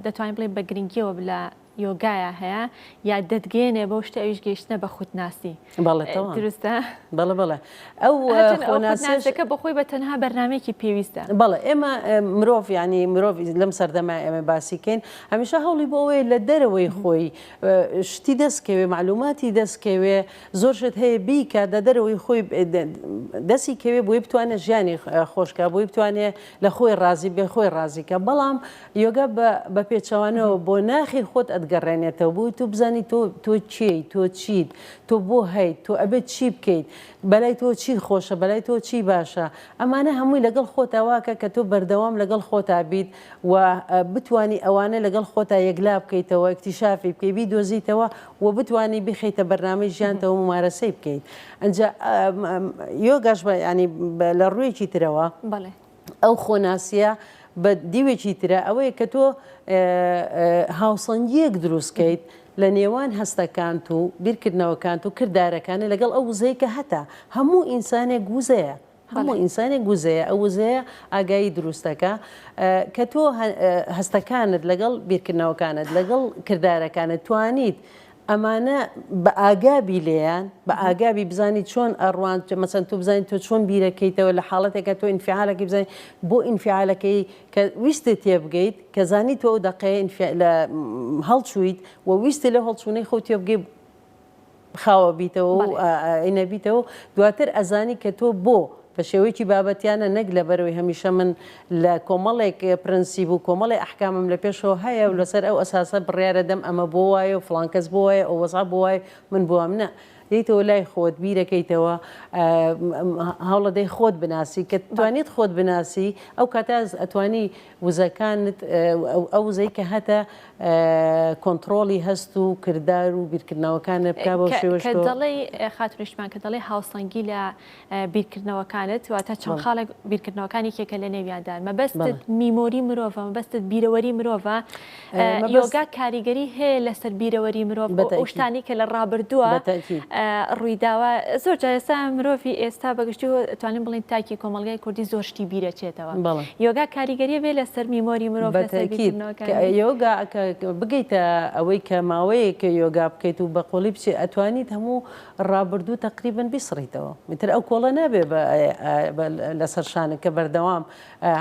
دەتوانین بڵێین بە گرنگیەوە لە یۆگایا هەیە یا دەتگەیەنێ بەو شتە ئەویش گەیشتنە بە خودناسی. بەڵێ تەواو. دروستە؟ بەڵێ بەڵێ. ئەو هەرچەند ئەو خودناسیەکە بۆ خۆی بە تەنها بەرنامەیەکی پێویستە. بەڵێ ئێمە مرۆڤ یانی مرۆڤ لەم سەردەمە ئێمە باسی کەین هەمیشە هەوڵی بۆ ئەوەیە لە دەرەوەی خۆی شتی دەست کەوێ مەعلوماتی دەست کەوێ زۆر شت هەیە بیکات لە دەرەوەی خۆی دەستی کەوێ بۆی بتوانێت ژیانی خۆشکە بۆی بتوانێت لە خۆی ڕازی بێ خۆی ڕازیکە بەڵام یۆگا بە بە پێچەوانەوە بۆ ناخی خۆت ئەتگەڕێنێتەوە بۆی تۆ بزانی تۆ تۆ کێی تۆ چیت تۆ بۆ هەیت تۆ ئەبێت چی بکەیت بەلای تۆ چی خۆشە بەلای تۆ چی باشە ئەمانە هەمووی لەگەڵ خۆتا واکە کە تۆ بەردەوام لەگەڵ خۆتا بیت و بتوانی ئەوانە لەگەڵ خۆتا یەکلا بکەیتەوە اکتشافی بکەی بیدۆزیتەوە و بتوانی بیخەیتە بەرنامەی ژیانتەوە ممارەسەی بکەیت ئەنجا یۆگاش بە ینی لە ڕوویەکی ترەوە بەڵێ. ئەو خۆناسییە بە دیوێکی ترە ئەوەیە کە تۆ هاوسەنگییەک دروست کەیت لە نێوان هەستەکانت و بیرکردنەوەکانت و کردارەکانت لەگەڵ ئەو وزەی کە هەتە. هەموو ئینسانێک وزەیە. هەموو ئینسانێک وزەیە، ئەو وزەیە ئاگایی دروست دەکا کە تۆ هەستەکانت لەگەڵ بیرکردنەوەکانت لەگەڵ کردارەکانت توانیت ئەمانە بە ئاگابی لێیان بە ئاگابی بزانی چۆن ئەڕوان مەسەن تۆ بزانانی تۆ چۆن بیرەکەیتەوە لە حاڵەتێکە تۆ ئینفعالەکەی بزانانی بۆ ئینفعالەکەی کە ویستت تێبگەیت کە زانی تۆ ئەو دەقەیە لە هەڵچوویت و ویستی لەو هەڵچوونەی خۆ تێبگەی خاوە بیتەوە و ئینە بیتەوە دواتر ئەزانی کە تۆ بۆ بە شێوەیەکی بابەتیانە نەک لەبەرەوەی هەمیشە من لە کۆمەڵێک پرەنسیب و کۆمەڵێ ئەحکامم لە پێشەوە هەیە و لەسەر ئەو ئەساسە بڕیارە دەم ئەمە بۆ وایە و فڵان کەس بۆ وایە ئەو وەزعە بۆ وایە من بۆ وام نا دێیتەوە لای خۆت بیرەکەیتەوە هەوڵەدەی خۆت بناسی کە توانیت خۆت بناسی ئەو کاتە ئەتوانی وزەکانت ئەو وزەی کە هەتە کۆنتڕۆڵی هەست و کردار و بیرکردنەوەکانت بکا بەو شێوەش کە دەڵێی خاتوو نیشتمان کە دەڵێی هاوسەنگی لە بیرکردنەوەکانت واتە چەند خاڵێک بیرکردنەوەکان یەکێکە لە نێویاندان مەبەستت memory مرۆڤە مەبەستت بیرەوەری مرۆڤە یۆگا کاریگەری هەیە لەسەر بیرەوەری مرۆڤ ئەو شتانی کە لە ڕابردووە ڕوویداوە زۆر جار ئێستا مرۆڤی ئێستا بەگشتی توانین بڵین تاکی کۆمەڵگای کوردی زۆر شتی بیرەچێتەوە یۆگا کاریگەری بێ لەسەر memory مرۆڤ بەتەکید یۆگا بگەیتە ئەوەی کە ماوەیەک یۆگا بکەیت و بە قۆڵی بچێت ئەتوانیت هەموو ڕابردوو تەقریبەن بیسڕیتەوە ئیتر ئەو کۆڵە نابێ لەسەر شانت کە بەردەوام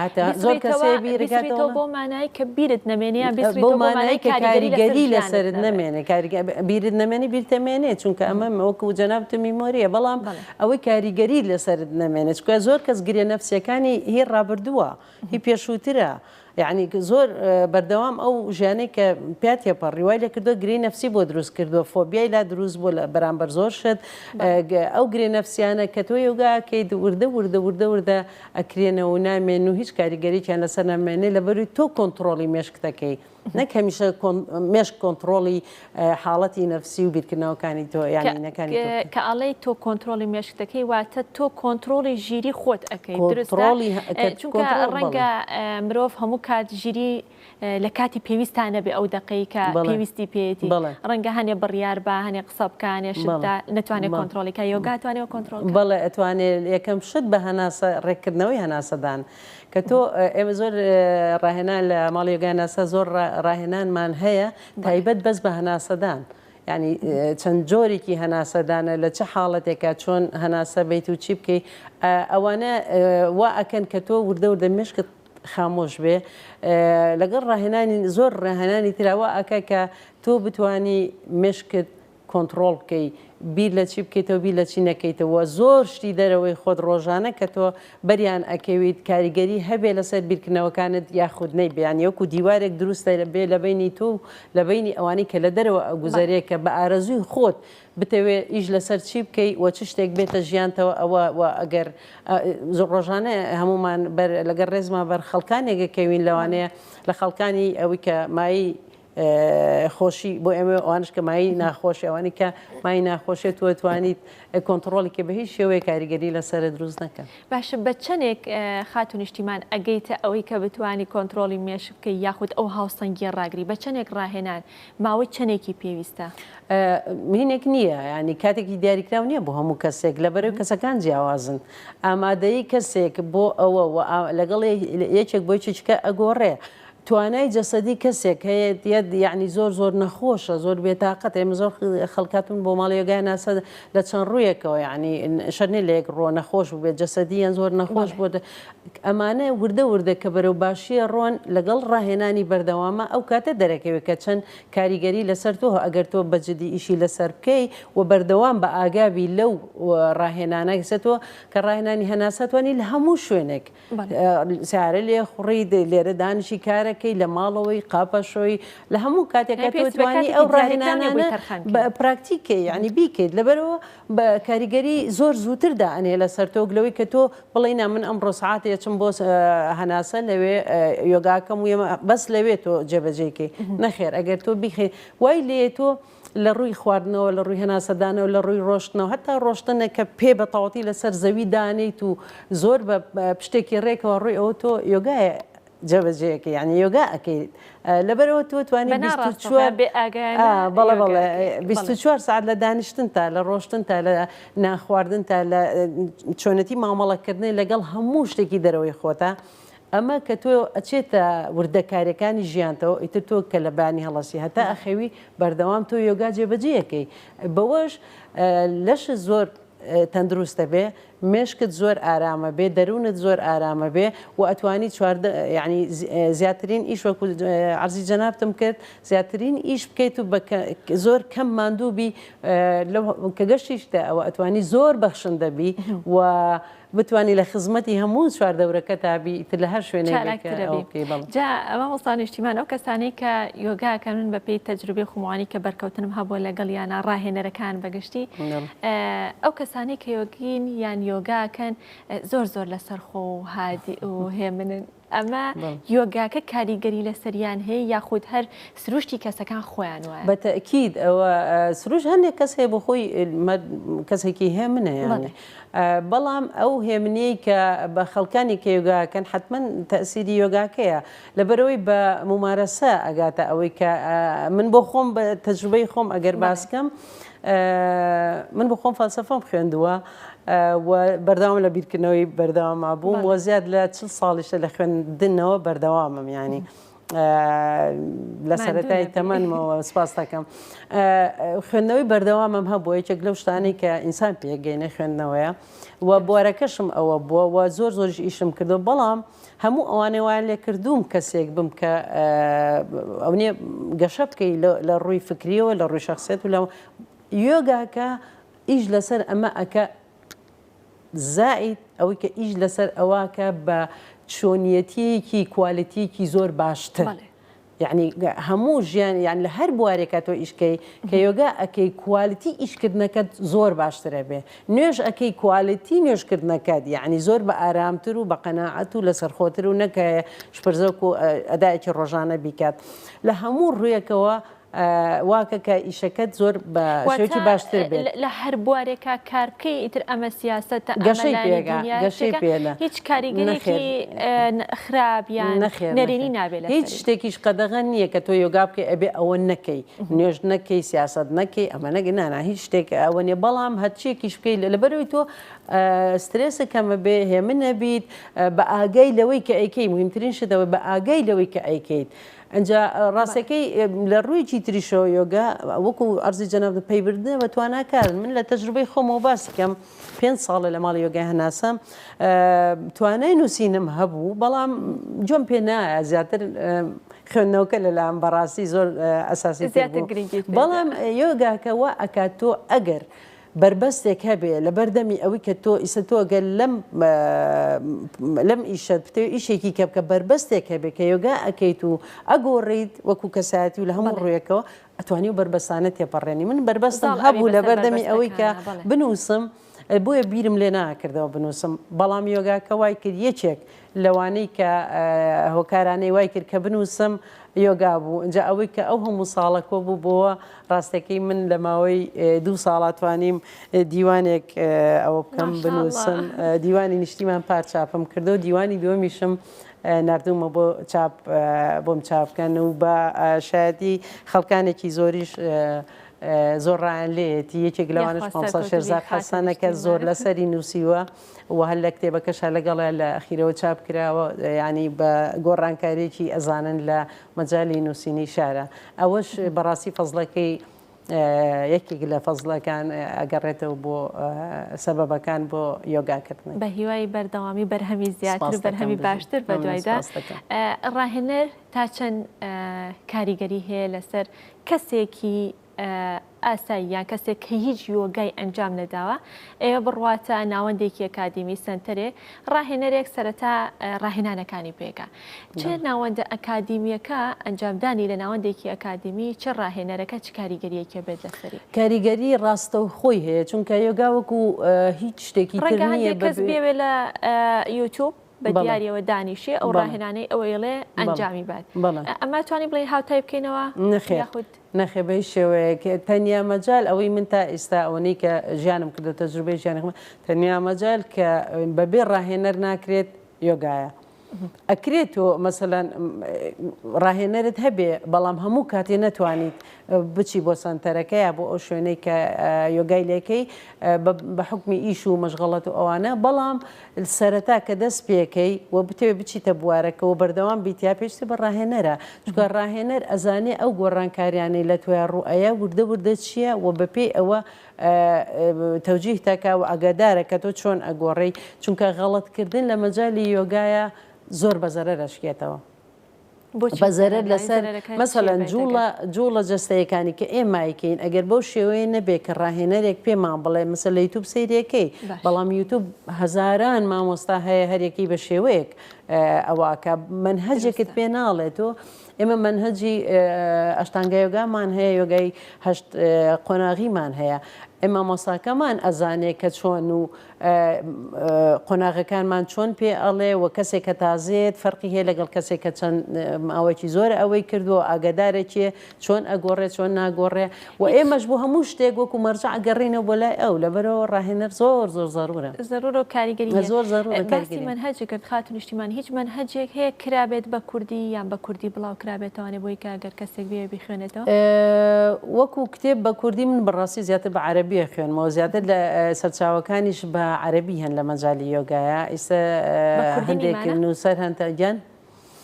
هەتا زۆر کەسێ بیرکاتەوە بۆ مانای کە بیرت نەمێنێ یان بۆ مانای کە کاریگەری لەسەرت نەمێنێ بیرت نەمێنێ بیرتەمێنێ چونکە ئەمە وەکو جەنابت memory ە بەڵام ئەوەی کاریگەری لەسەرت نەمێنێ چونکە زۆر کەس گرێ نەفسیەکانی هی ڕابردووە هی پێشووترە یەعنی زۆر بەردەوام ئەو ژیانەی کە پیا تێپەڕی وای لێکردووە گرێی نەفسی بۆ دروست کردووە فۆبیای لا دروست بووە لە بەرامبەر زۆر شت ئەو گرێ نەفسیانە کە تۆ یۆگا ئەکەیت وردە وردە وردە وردە ئەکرێنەوە و نامێن و هیچ کاریگەریکیان لەسەر نامێنێ لەبەروی تۆ کۆنتڕۆڵی مێشکتەکەی نەک هەمیشە مێشک کۆنتڕۆڵی حاڵەتی نەفسی و بیرکردنەوەکانی تۆ یان نەکانی تۆ بکات. کە ئەڵێی تۆ کۆنتڕۆڵی مێشک دەکەی واتە تۆ کۆنتڕۆڵی ژیری خۆت ئەکەی دروستە؟ کۆنتڕۆڵی چونکە ڕەنگە مرۆڤ هەموو کات ژیری لە کاتی پێویستا نەبێ ئەو دەقەی کە پێویستی پێیەتی ڕەنگە هەنێ بڕیار با هەنێ قسە بکا هەنێ شت دا نەتوانێ کۆنتڕۆڵی کا یۆگا ئەتوانێ کۆنتڕۆڵ کا؟ بەڵێ ئەتوانێ یەکەم شت بە هەناسە ڕێککردنەوەی هەناسەدان کە تۆ ئێمە زۆر ڕاهێنان لە ماڵی یۆگای هەناسە زۆر ڕاهێنانمان هەیە تایبەت بەس بە هەناسەدان یعنی چەند جۆرێکی هەناسەدانە لە چ حاڵەتێکا چۆن هەناسە بیت و چی بکەی ئەوانە وا ئەکەن کە تۆ وردە وردە مێشکت خامۆش بێ لەگەڵ ڕاهێنانی زۆر ڕاهێنانی ترا وا ئەکا کە تۆ بتانی مێشکت کۆنتڕۆڵ بکەی بیر لە چی بکەیتەوە بیر لە چی نەکەیتەوە زۆر شتی دەرەوەی خۆت ڕۆژانە کە تۆ بەریان ئەکەویت کاریگەری هەبێ لەسەر بیرکردنەوەکانت یاخود نەیبێ یانی وەکو دیوارێک دروستە بێ لە بەینی تۆ و لە بەینی ئەوانەی کە لە دەرەوە ئەگوزەرێ کە بە ئارەزووی خۆت بتەوێ ئیش لەسەر چی بکەی و چ شتێک بێتە ژیانتەوە ئەوە و ئەگەر ڕۆژانە هەموومان بەر لەگەڵ ڕێزما بەر خەڵکانێک ئەکەوین لەوانەیە لە خەڵکانی ئەوی کە مایەی خۆشی بۆ ئێمە ئەوانش کە مایەی ناخۆشی ئەوانی کە مای ناخۆشێت تۆ توانیت کۆنتڕۆڵی کە بە هیچ شێوەیە کاریگەری لەسەر دروست نەکەن. باشە بە چەنێک خاتوو نیشتیمان ئەگەیتە ئەوەی کە بتوانی کۆنتڕۆڵی مێشک بکەی یاخود ئەو هاوسەنگیە ڕاگری بە چەنێک ڕاهێنان ماوەی چەنێکی پێویستە؟ هینێک نییە یانی کاتێکی دیاریکراو نییە بۆ هەموو کەسێک لەبەرەوەی کەسەکان جیاوازن ئامادەیی کەسێک بۆ ئەوە و لەگەڵ یەکێک بۆ یەکێکە ئەگۆڕێ توانای جەسەدی کەسێک هەیە یەت یعنی زۆر زۆر نەخۆشە زۆر بێتاقەت ئێمە زۆر خەڵکاتون بۆ ماڵی یۆگای ناسە لە چەند ڕوویەکەوە یعنی شەر نیە لە یەک ڕووە نەخۆش بووبێت جەسەدیان زۆر نەخۆش بۆ ئەمانە وردە وردە کە بەرەو باشیە ڕۆن لەگەڵ ڕاهێنانی بەردەوامە ئەو کاتە دەرەکەوێت کە چەند کاریگەری لەسەر تۆ ئەگەر تۆ بە جدی ئیشی لەسەر بکەی و بەردەوام بە ئاگابی لەو ڕاهێنانە کە تۆ کە ڕاهێنانی هەناسە توانی لە هەموو شوێنێک سارە لێ خوڕی لێرە دانیشی کارەکەی لە ماڵەوەی قاپەشۆی لە هەموو کاتێکە تۆ توانی ئەو ڕاهێنانە پراکتیکەی یعنی بیکەیت لەبەرەوە بە کاریگەری زۆر زووتر دائەنێ لەسەر تۆ لەوەی کە تۆ بڵێی نا من ئەمڕۆ سەعاتێ ئەچم بۆ هەناسە لەوێ یۆگاکەم و ئێمە بەس لەوێ تۆ جێبەجێی کەی نەخێر ئەگەر تۆ بیخەی وای لێیە تۆ. لە ڕووی خواردنەوە، لە ڕووی هەناسەدانەوە، لە ڕووی ڕۆشتنەوە، هەتا ڕۆشتنە کە پێ بە تەواوەتی لەسەر زەوی دانێیت و زۆر بە پشتێکی ڕێکەوە ڕووی ئەوە تۆ یۆگایە جێبەجێ ئەکەی یانی یۆگا ئەکەیت لەبەرئەوە تۆ توانی 24 بەڵێ بەڵێ 24 سەعات لە دانیشتن تا لە ڕۆشتن تا لە نانخواردن تا لە چۆنێتی مامەڵەکردنی لەگەڵ هەموو شتێکی دەرەوەی خۆتا ئەمە کە تۆ ئەچێتە وردەکاریەکانی ژیانتەوە ئیتر تۆ کە لە بانی هەڵەسی هەتا ئەخەوی بەردەوام تۆ یۆگا جێبەجێ ئەکەی بەوەش لەشت زۆر تەندروستە بێ مێشکت زۆر ئارامە بێ دەروونت زۆر ئارامە بێ و ئەتوانی 14 یعنی زیاترین ئیش وەکو عەرزی جەنابتم کرد زیاترین ئیش بکەیت و بە زۆر کەم ماندوو بی کە گەشتیشتە ئەوە ئەتوانی زۆر بەخشندە بی و بتوانی لە خزمەتی هەموو چواردەورەکەتا بی ئیتر لە هەر شوێنێک بێ کە چالاکترە ئەوە بی. بکەی بەڵێ. جا مامۆستا نیشتیمان ئەو کەسانەی کە یۆگا ئەکەن من بەپێی تەجروبەی خۆمانی کە بەرکەوتنم هەبووە لەگەڵیانا ڕاهێنەرەکان بەگشتی ئەو کەسانەی کە یۆگین یان یۆگا ئەکەن زۆر زۆر لەسەرخۆ و هادی و هێمنن ئەمە یۆگاکە کاریگەری لەسەریان هەیە یاخود هەر سروشتی کەسەکان خۆیان وایە؟ بە تەئکید ئەوە سروشت هەندێک کەس هەیە بۆ خۆی کەسێکی هێمنە یانی بەڵام ئەو هێمنیەی کە بە خەڵکانی کە یۆگاکەن حتمما تەسیری یۆگاکەیە لەبەرەوەی بە مومارەسە ئەگاتە ئەوەی کە من بۆ خۆم بە تەجروبەی خۆم ئەگەر باسکەم من بۆ خۆم فەلسەفەم خوێندووە و بەردەوام لە بیرکردنەوەی بەردەواما بووم و زیاد لە چل ساڵیشە لە خوێندنەوە بەردەوامم یانی لە سەرەتای تەمەنمەوە سپاس دەکەم خوێندنەوەی بەردەوامم هەبووە یەکێک لەو شتانەی کە ئینسان پێگەینە خوێندنەوەیە و بوارەکەشم ئەوە بووە و زۆر زۆریش ئیشم کردو بەڵام هەموو ئەوانەی وایان لێ کردووم کەسێک بم کە ئەو نییە گەشە بکەی لە ڕووی فکریەوە لە ڕووی شخصیت و لە یۆگاکە ئیش لەسەر ئەمە ئەکا زائید ئەوەی کە ئیش لەسەر ئەوەکە بە چۆنیەتیەکی کوالیتیەکی زۆر باشتر یعنی هەموو ژیان یان لە هەر بوارێکا تۆ ئیشکەی کە یۆگا ئەکەی quality ئیشکردنەکەت زۆر باشترە بێ نوێژ ئەکەی quality نوێژکردنەکەت یعنی زۆر بە ئارامتر و بە قەناعەت و لەسەرخۆتر و نەکە شپرزەک و ئەدایەکی ڕۆژانە بیکات لە هەموو ڕوویەکەوە واکە کە ئیشەکەت زۆر بە شێوەیەکی باشتر بێت. لە هەر بوارێکا کار بکەی ئیتر ئەمە سیاسەتە ئەمە گەشەی لایەنی پێگا دنیا گەشەی شتێکە پێ لە هیچ نەخێر کاریگەریەکی خراپ یان نەخێر نەرێنی نەخێر نابێ هیچ لەسەری. شتێکیش قەدەغە نییە کە تۆ یۆگا بکەی ئەبێ ئەوە نەکەی نوێژ نەکەی سیاسەت نەکەی ئەمە نەکەی نا نا هیچ شتێک ئەوە نییە بەڵام هەرچیەکیش بکەی لەبەرئەوەی تۆ سترێست کەمە بێ هێمن نەبیت بە ئاگای لەوەی کە ئەیکەی موهیمترین شت ئەوەیە بە ئاگای لەوەی کە ئەیکەیت ئینجا ڕاستەکەی لە ڕوویەکی تریشەوە یۆگا وەکو عەرزی جەنابت پەیبردنە بە تواناکان من لە تەجروبەی خۆمەوە باسی کەم پێنج ساڵە لە ماڵی یۆگای هەناسەم توانای نووسینم هەبوو بەڵام گوێم پێ نایە زیاتر خوێندنەوەکە لەلام بەڕاستی زۆر ئەساسی زیاتر گرنگیت پێ بەڵام یۆگاکە وا ئەکات تۆ ئەگەر بەربەستێک هەبێ لەبەر دەمی ئەوی کە تۆ ئیسە تۆ گەر لەم لەم ئیشەت بتەوێ ئیشێکی کە بکە بەربەستێک هەبێ کە یۆگا ئەکەیت و ئەگۆڕیت وەکو کەسایەتی و لە هەموو ڕوویەکەوە ئەتوانی و بەربەستانە تێپەڕێنی من بەربەستم هەبوو لەبەر دەمی ئەوەی کە بنووسم بۆیە بیرم لێ ناکردەوە بنووسم بەڵام یۆگاکە وای کرد یەکێک لەوانەی کە هۆکارانەی وای کرد کە بنووسم یۆگا بوو ئینجا ئەوەی کە ئەو هەموو ساڵە کۆ بووبۆوە ڕاستەکەی من لە ماوەی دوو ساڵا توانیم دیوانێک ئەوە بکەم بنووسم دیوانی نیشتیمان پار چاپم کردو دیوانی دووەمیشم ناردوومە بۆ چاپ بۆم چاپ بکەن و بە شایەتی خەڵکانێکی زۆریش زۆر ڕایان لێیەتی یەکێک لەوانش مامۆستا شێرزاد حەسەنە کە زۆر لەسەری نووسیوە و هەر لە کتێبەکەشا لەگەڵیا لە ئەخیرەوە چاپ کراوە یانی بە گۆڕانکاریەکی ئەزانن لە مەجالی نووسینی شارە ئەوەش بەڕاستی فەزڵەکەی یەکێک لە فەزڵەکان ئەگەڕێتەوە بۆ سەبەبەکان بۆ یۆگاکردن. بە هیوای بەردەوامی بەرهەمی زیاتر و بەرهەمی باشتر بە دوایدا. ڕاهێنەر تا چەند کاریگەری هەیە لەسەر کەسێکی ئاسایی یان کەسێک کە هیچ یۆگای ئەنجام نەداوە ئێوە بڕواتە ناوەندێکی ئەکادیمی سەنتەرێ ڕاهێنەرێک سەرەتا ڕاهێنانەکانی پێکا چ ناوەندە ئەکادیمیەکە ئەنجامدانی لە ناوەندێکی ئەکادیمی چ ڕاهێنەرەکە چ کاریگەریەکی بێت لەسەری؟ کاریگەری ڕاستەوخۆی هەیە چونکە یۆگا وەکو هیچ شتێکی تر ڕەنگە نییە هەندێک کەس بەبێ بێوێ لە یوتوب. بە دیاریەوە دانیشێ ئەو ڕاهێنانەی ئەوەیڵێ ئەنجامی بات ئەمە توانی بڵێ هاوتای بکەینەوە نەخێر نەخێ بە هیچ شێوەیەک تەنیا مەجال ئەوەی من تا ئیستا ئەوەنەی کە ژیانم کردو تەجروبەی ژیانی خۆم تەنیا مەجال کە بەبێ ڕاهێنەر ناکرێت یۆگایە. ئەکرێت تۆ مەسەلەن ڕاهێنەرت هەبێ بەڵام هەموو کاتێ نەتوانیت بچی بۆ سەنتەرەکە یا بۆ ئەو شوێنەی کە یۆگای لێکەی بە حوکمی ئیش و مەشغەڵەت و ئەوانە بەڵام سەرەتا کە دەست پێکەی و بتەوێ بچیتە بوارەکە و بەردەوام بیت یا پێویستی بە ڕاهێنەرە چونکە ڕاهێنەر ئەزانێ ئەو گۆڕانکاریانەی لە تۆیا ڕووئەیا وردە وردە چییە و بەپێی ئەوە تەوجیه تەکا و ئاگادارە کە تۆ چۆن ئەگۆڕێی چونکە غەڵەت کردن لە مەجالی یۆگایە زۆر بە زەرەر ئەشکێتەوە بە زەرەر لەسەر مەسەلەن جوڵە جوڵە جەستەیەکانی کە ئێمە ئەیکەین ئەگەر بەو شێوەیە نەبێ کە ڕاهێنەرێک پێمان بڵێ مەسەلەن لە یوتوب سەیرێکەی بەڵام یوتوب هەزاران مامۆستا هەیە هەریەکەی بە شێوەیەک ئەوە کە مەنهەجێکت پێ ناڵێت و ئێمە مەنهەجی ئەشتانگا یۆگامان هەیە یۆگای هەشت قۆناغیمان هەیە ئێ مامۆستاکەمان ئەزانێ کە چۆن و قۆناغەکانمان چۆن پێ ئەڵێ و کەسێک کە تازەیەت فەرقی هەیە لەگەڵ کەسێک کە چەند ماوەیەکی زۆرە ئەوەی کردووە ئاگادارێکێ چۆن ئەگۆڕێ چۆن ناگۆڕێ و ئێمەش بۆ هەموو شتێک وەکو مەرجەع ئەگەڕێینەوە بۆ لای ئەو لەبەرئەوە ڕاهێنەر زۆر زۆر زەرورە. زەرورە و کاریگەری هەیە. زۆر زەرورە باسی کاریگەری. مەنهەج کرد خاتوو نیشتیمان هیچ مەنهەجێک هەیە کرابێت بە کوردی یان بە کوردی بڵاو کرابێتەوانێ بۆی کە گەر کەسێک بێ بیخوێنێتەوە؟ وەکو کتێب بە کوردی من بەڕاستی زیاتر بە عەرەبی ئەخوێنمەوە زیاتر لە سەرچاوەکانیش بە عەرەبی هەن لە مەجالی یۆگایە ئیستا بە کوردی هەندێک نیمانە؟ نووسەر هەن تا گیان؟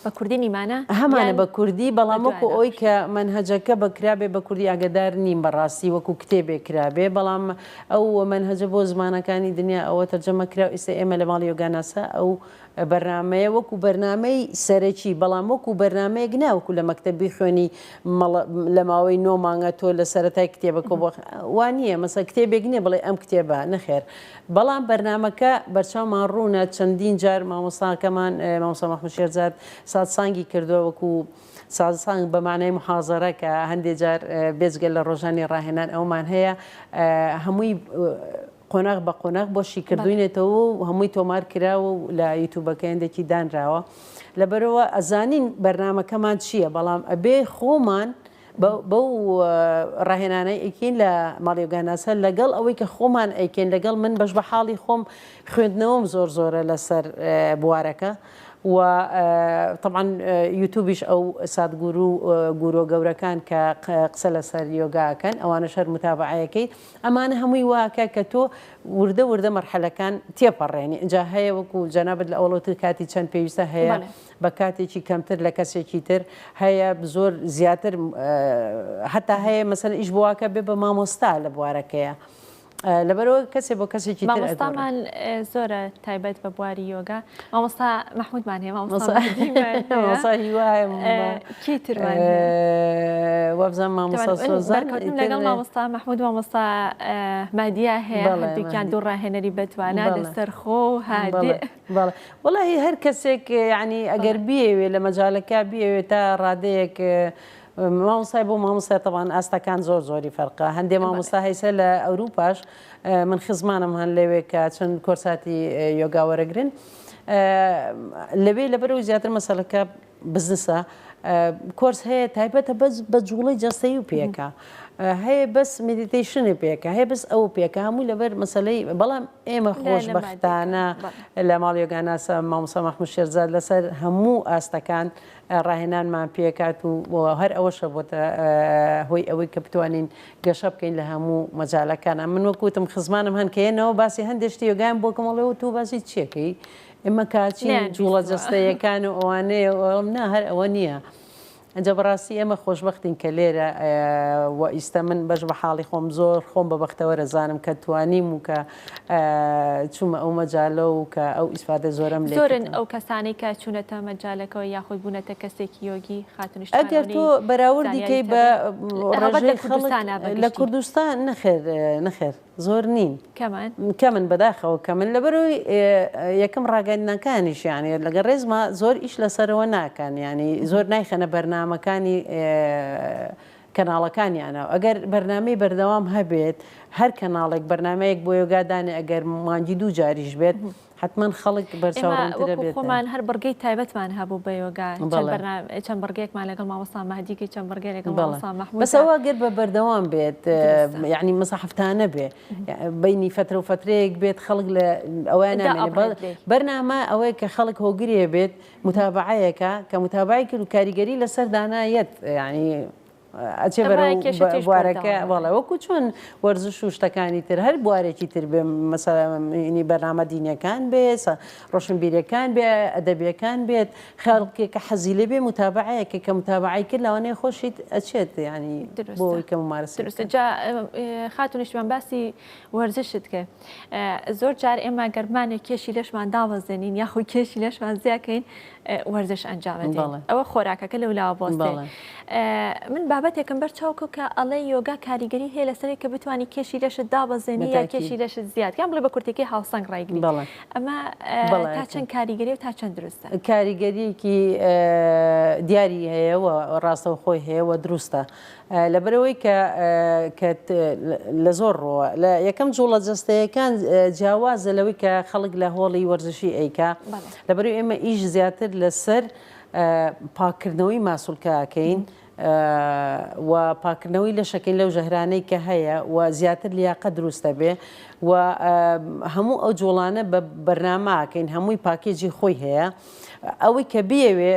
بە کوردی نیمانە؟ هەمانە یان بە کوردی بەڵام بە وەکو دوایدا ئەوەی کە مەنهەجەکە بە کرابێ بە کوردی ئاگەدار نیم بەڕاستی وەکو کتێبێک کرابێ بەڵام ئەو مەنهەجە بۆ زمانەکانی دنیا ئەوە تەرجەمە کرا و ئیستا ئێمە لە ماڵی یۆگاناسا ئەو بەرنامەیە وەکو بەرنامەی سەرەکی بەڵام وەکو بەرنامەیەک نا وەکو لە مەکتەب بیخوێنی لە ماوەی نۆ مانگە تۆ لە سەرەتای کتێبەکە بۆ وا نییە مەسە کتێبێک نییە بڵێ ئەم کتێبە نەخێر بەڵام بەرنامەکە بەرچاومان ڕوونە چەندین جار مامۆستاکەمان مامۆستا مەحمود شێرزاد ساتسانگی کردووە وەکو ساتسانگ بە معنای محازەرە کە هەندێ جار بێجگە لە ڕۆژانی ڕاهێنان ئەومان هەیە هەمووی قۆناغ بە قۆناغ بۆ شیکردوینێتەوە و هەمووی تۆمار کراوە و لە یوتوبەکە هەندێکی دانراوە لەبەرەوە ئەزانین بەرنامەکەمان چییە بەڵام ئەبێ خۆمان بەو ڕاهێنانەی ئەیکەین لە ماڵی یۆگاناسە لەگەڵ ئەوەی کە خۆمان ئەیکەین لەگەڵ من بەش بە حاڵی خۆم خوێندنەوەم زۆر زۆرە لەسەر بوارەکە و تەبعەن یوتوبیش ئەو سادگورو گورۆ گەورەکان کە قسە لەسەر یۆگاکەن ئەوانەش هەر متابعەیەکەی ئەمانە هەمووی واکە کە تۆ وردە وردە مەرحەلەکان تێپەڕێنی ئینجا هەیە وەکو جەنابت لە ئەوەڵەوە تر کاتی چەند پێویستە هەیە بە کاتێکی کەمتر لە کەسێکی تر هەیە زۆر زیاتر هەتا هەیە مەسەن ئیش بۆواکە بێ بە مامۆستا لە بوارەکەیە لەبەرەوە کەسێ بۆ کەسێکی تر ئەگۆڕێ. مامۆستامان زۆرە تایبەت بە بواری یۆگا مامۆستا مەحمودمان هەیە مامۆستا مەهدیمان هەیە مامۆستا هیوا هەیە کێ ترمان هەیە وابزانم مامۆستا سۆزان بەرکەوتنم لەگەڵ مامۆستا مەحمود مامۆستا مەهدیا هەیە هەردووکیان دوو ڕاهێنەری بەتوانا لەسەرخۆ و هادئ. بەڵێ وەڵاهی هەر کەسێک یانی ئەگەر بیەوێ لە مەجالەکە بیەوێ تا ڕادەیەک مامۆستای بۆ مامۆستای تەبان ئاستەکان زۆر زۆری فەرقە هەندێ مامۆستا هەیسە لە ئەوروپاش من خزمانم هەن لەوێ کە چەند کۆرساتی یۆگا وەرەگرن لەوێ لەبەرەوەی زیاتر مەسەلەکە بزنسە کۆرس هەیە تایبەتە بەس بە جوڵەی جەستەیی و پێکە هەیە بەس meditation ی پێکە هەیە بەس ئەو پێکە هەمووی لەبەر مەسەلەی بەڵام ئێمە خۆشبەختانە لە ماڵ یۆگاناسە مامۆستا مەحمود شێرزاد لەسەر هەموو ئاستەکان ڕاهێنانمان پێکات و هەر ئەوەشە بۆتە هۆی ئەوەی کە بتوانین گەشە بکەین لە هەموو مەجالەکانە من وەک وتم خزمانم هەن کە یەنەوە باسی هەندێک شتی یۆگایان بۆ کەم ئەڵێ تۆ باسی چیەکەی ئێمە کاچین جوڵە جەستەیەکان و ئەوانەیە ئەڵێم نا هەر ئەوە نییە ئەجا بەڕاستی ئێمە خۆشبەختین کە لێرە و ئیستا من بەش بە حاڵی خۆم زۆر خۆم بە بەختەوەرە زانم کە توانیم و کە چوومە ئەو مەجالە و کە ئەو ئیسفادە زۆرەم لێ زۆرن ئەو کەسانەی کە چوونەتە مەجالەکەوە یاخود بوونەتە کەسێکی یۆگی خاتوون ئەگەر تۆ بەراوردی کەی بە ڕێژەی خەڵک لە کوردستان نەخێر نەخێر زۆر نین. کەمن؟ کەمن بەداخەوە کەمن لەبەرئەوەی یەکەم ڕاگەیاندنەکانیش یانی لەگەڵ ڕێزما زۆر ئیش لەسەرەوە ناکەن یانی زۆر نایخەنە بەرنامەکانی. کەناڵەکانیانە ئەگەر بەرنامەی بەردەوام هەبێت هەر کەناڵێک بەرنامەیەک بۆ یۆگا دانێ ئەگەر مانگی دوو جاریش بێت حەتمەن خەڵک بەرچاو ئێمە ڕوونترە وەکو بێت. خۆمان هەر بڕگەی تایبەتمان هەبوو بە یۆگا چەند بەڵێ. بەرنامە چەند بڕگەیەکمان لەگەڵ مامۆستا مەهدی کرد چەند بڕگەی لەگەڵ بەڵێ مامۆستا بەس مەحمووددا ئەوە گەر بە بەردەوام بێت دروستە. یعنی مەسا هەفتانە بێ بینی فەترە و فەترەیەک بێت خەڵک لە ئەوەیان نامێنێ بە دائەبڕێت لێی. بەرنامە ئەوەیە کە خەڵک هۆگرێ بێت متابعەیەکە کە متابعەی کرد و کاریگەری لەسەر دانایەت یعنی ئەچێ بەرەو بوارەکە بەڵێ وەکو چۆن وەرزش و شتەکانی تر هەر بوارێکی تر بێ مەسەلەنی بەرنامە دینیەکان بێ ڕۆشنبیرەکان بێ ئەدەبیەکان بێت خەڵکێک کە حەزی لێ بێ متابعەیەکە کە متابعەی کرد لەوانەیە خۆشیت ئەچێت ینی بۆ ئەوەی کە ممارەسەی دروستە جا خاتوو نیشتمان باسی وەرزشت کرد زۆر جار ئێمە گەرمانێک کێشی لەشمان دابەزێنین یاخود کێشی لەشمان زیاکەین وەرزش ئەنجامەدەین ئەوە خۆراکەکە لەولاوە بۆستێ من بابەتێکم بەر چاوکو کە ئەڵێ یۆگا کاریگەری هەیە لەسەری کە بتانی کێشی لەشت دابەزێنی یا کێشی لەشت زیاد یان بڵێ بە کورتێکی هاوسەنگ ڕایگری ئەمە تا چەند کاریگەری و تا چەند دروستە؟ کاریگەریەکی دیاری هەیە و ڕاستەوخۆی هەیە و دروستە لەبەرئەوەی کە کە لە زۆر ڕووە لە یەکەم جوڵە جەستەیەکان جیاوازە لەوەی کە خەڵک لە هۆڵی وەرزشی ئەیکا لەبەرئەوەی ئێمە ئیش زیاتر لەسەر پاککردنەوەی ماسولکە ئەکەین و پاکردنەوەی لەشەکەین لەو ژەهرانەی کە هەیە و زیاتر لیاقە دروست دەبێ و هەموو ئەو جوڵانە بە بەرنامە ئەکەین هەمووی پاکێجی خۆی هەیە ئەوەی کە بیەوێ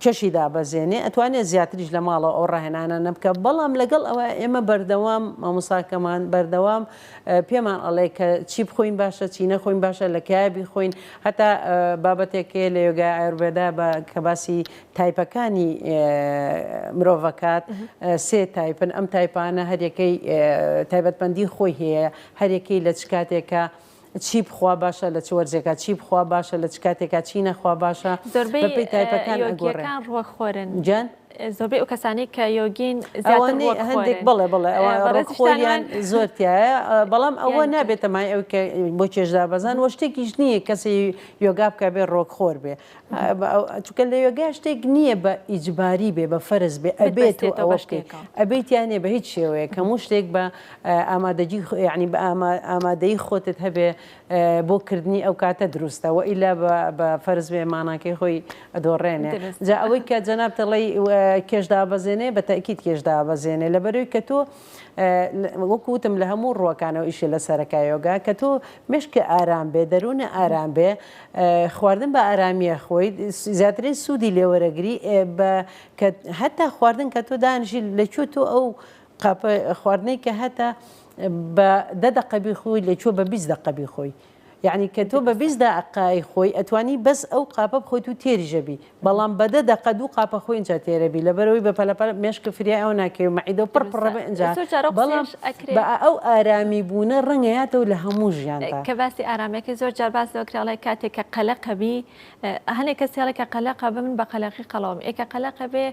کەشی دابەزێنێ ئەتوانێ زیاتریش لە ماڵەوە ئەو ڕاهێنانانە بکە بەڵام لەگەڵ ئەوە ئێمە بەردەوام مامۆساکەمان بەردەوام پێمان ئەڵێ کە چی بخۆین باشە چی نەخۆین باشە لە کایە بیخۆین هەتا بابەتێک هەیە لە یۆگای ئایورڤێدا بە کە باسی تایپەکانی مرۆڤەکات سێ تایپن ئەم تایپانە هەریەکەی تایبەتمەندی خۆی هەیە هەریەکەی لە چ کاتێکە چی بخوا باشە لە چ وەرزێکا چی بخوا باشە لە چ کاتێکا چی نەخوا باشە زۆربەی بەپێی تایپەکان ئەگۆڕێ. یۆگیەکان ڕوەک خۆرن. گیان؟ زۆربەی ئەو کەسانەی کە یۆگین زیاتر ئەوانەی ڕوەک هەندێک خۆرن. بەڵێ بەڵێ ئەوە ڕوەک بەڕێزیشتان خۆریان وان؟ زۆر تیایە بەڵام ئەوە یان نابێتە مای ئەوی کە بۆ کێش دابەزان وە شتێکیش نییە کەسی یۆگا بکا بێ ڕوەک خۆر بێ چونکە لە یۆگا شتێک نییە بە ئیجباری بێ بە فەرز بێ ئەبێ تۆ بتبەستێتەوە ئەوە بە بکەی شتێکەوە. ئەبێ تیا نییە بە هیچ شێوەیەک هەموو شتێک بە ئامادەگی یانی بە ئامادەیی خۆتت هەبێ بۆ کردنی ئەو کاتە دروستە وئیلا بە فەرز بێ ماناکەی خۆی ئەدۆڕێنێ جا ئەوەی کە جەنابت ئەڵێی کێش دابەزێنێ بە تەئکید کێش دابەزێنێ لەبەرەوەی کە تۆ وەکو وتم لە هەموو ڕووەکانەوە ئیشی لەسەرەکە یۆگا کە تۆ مێشکە ئارام بێ دەروونە ئارام بێ خواردن بە ئارامیە خۆی زیاترین سوودی لێوەرەگری بە کە هەتا خواردن کە تۆ دانیشی لە کوێ تۆ ئەو قاپە خواردنەی کە هەتە بە دە دەقە بیخۆی لە کوێ بە 20 دەقە بیخۆی یعنی کە تۆ بە 20 دەقە ئەیخۆی ئەتوانی بەس ئەو قاپە بخۆیت و تێریش ئەبی بەڵام بە دە دەقە دوو قاپە خۆی ئینجا تێرەبی لەبەرئەوەی بە پەلە پەلە مێشکت فریای ئەوە ناکەوێ مەعیدە و پڕ پڕە بێ ئینجا زۆر جار ئەو بەڵام قسەیەش ئەکرێ بە ئەو ئارامی بوونە ڕەنگە یاتەوە لە هەموو ژیانتا. کە باسی ئارامیەکەی زۆر جار باس لەوە کرا ئەڵێ کاتێک کە قەلەقە بی هەنێک کەس هەیە کە قەلەقە بە من بە قەلەقی قەڵەوم ئێ کە قەلەقە بێ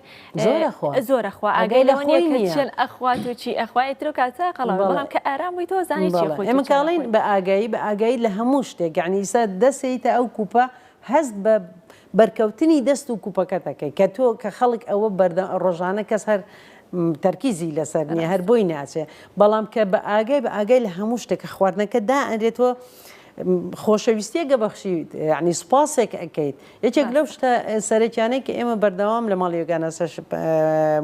زۆر ئەخوا زۆر ئەخوا ئاگای ئاگای لە لەوە نییە خۆی کە نییە. چەند ئەخوات و چی ئەخوا ئیتر ئەو کاتە قەڵەوە بەڵێ بەڵام کە ئارام بووی تۆ زانی چی بەڵێ ئەخۆیت و ئێمە چەند کاڵین ئەخۆیت. بە ئاگایی بە ئاگایی لە هەموو شتێک یعنی ئیستا دەست ئەیتە ئەو کوپە هەست بە بەرکەوتنی دەست و کوپەکەت ئەکەی کە تۆ کە خەڵک ئەوە بەردە ڕۆژانە کەس هەر تەرکیزی لەسەر نییە هەر بۆی ناچێ بەڵام کە بە ئاگای بە ئاگای لە هەموو شتێک کە خواردنەکە دائەنرێت تۆ خۆشەویستیەکە بەخشیت یعنی سوپاسێک ئەکەیت یەکێک لەو شتە سەرەکیانەی کە ئێمە بەردەوام لە ماڵی یۆگاناسەش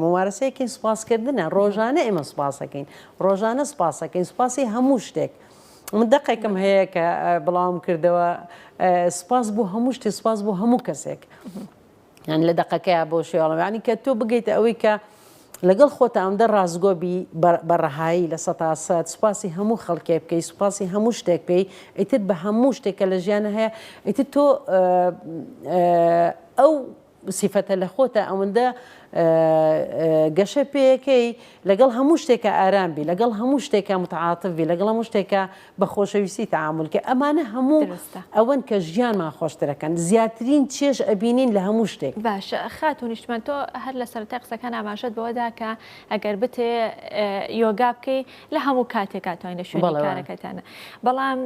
ممارەسەیەکین سوپاسکردنە ڕۆژانە ئێمە سوپاسەکەین ڕۆژانە سوپاسەکەین سوپاسی هەموو شتێک من دەقێکم هەیە کە بڵاوم کردەوە سوپاس بۆ هەموو شتێ سوپاس بۆ هەموو کەسێک یان لە دەقەکەیا بۆ شێواڵم یعنی کە تۆ بگەیتە ئەوەی کە لەگەڵ خۆتا ئەوەندە ڕاستگۆ بی بە ڕەهایی 100% سوپاسی هەموو خەڵکێ بکەی سوپاسی هەموو شتێک بکەی ئیتر بە هەموو شتێک کە لە ژیانە هەیە ئیتر تۆ ئەو سیفەتە لە خۆتا ئەوەندە گەشە پێیەکەی لەگەڵ هەموو شتێکا ئارام بی لەگەڵ هەموو شتێکا متعاتف بی لەگەڵ هەموو شتێکا بە خۆشەویستی تەعامول کەی ئەمانە هەموو دروستە. ئەوەن کە ژیانمان خۆشترەکەن زیاترین چێژ ئەبینین لە هەموو شتێک. باشە خاتوو نیشتمان تۆ هەر لە سەرەتای قسەکان ئاماژەت بەوە دا کە ئەگەر بتەوێ یۆگا بکەی لە هەموو کاتێکا توانی لە شوێنی بەڵێ وایە. کارەکەتانە بەڵام.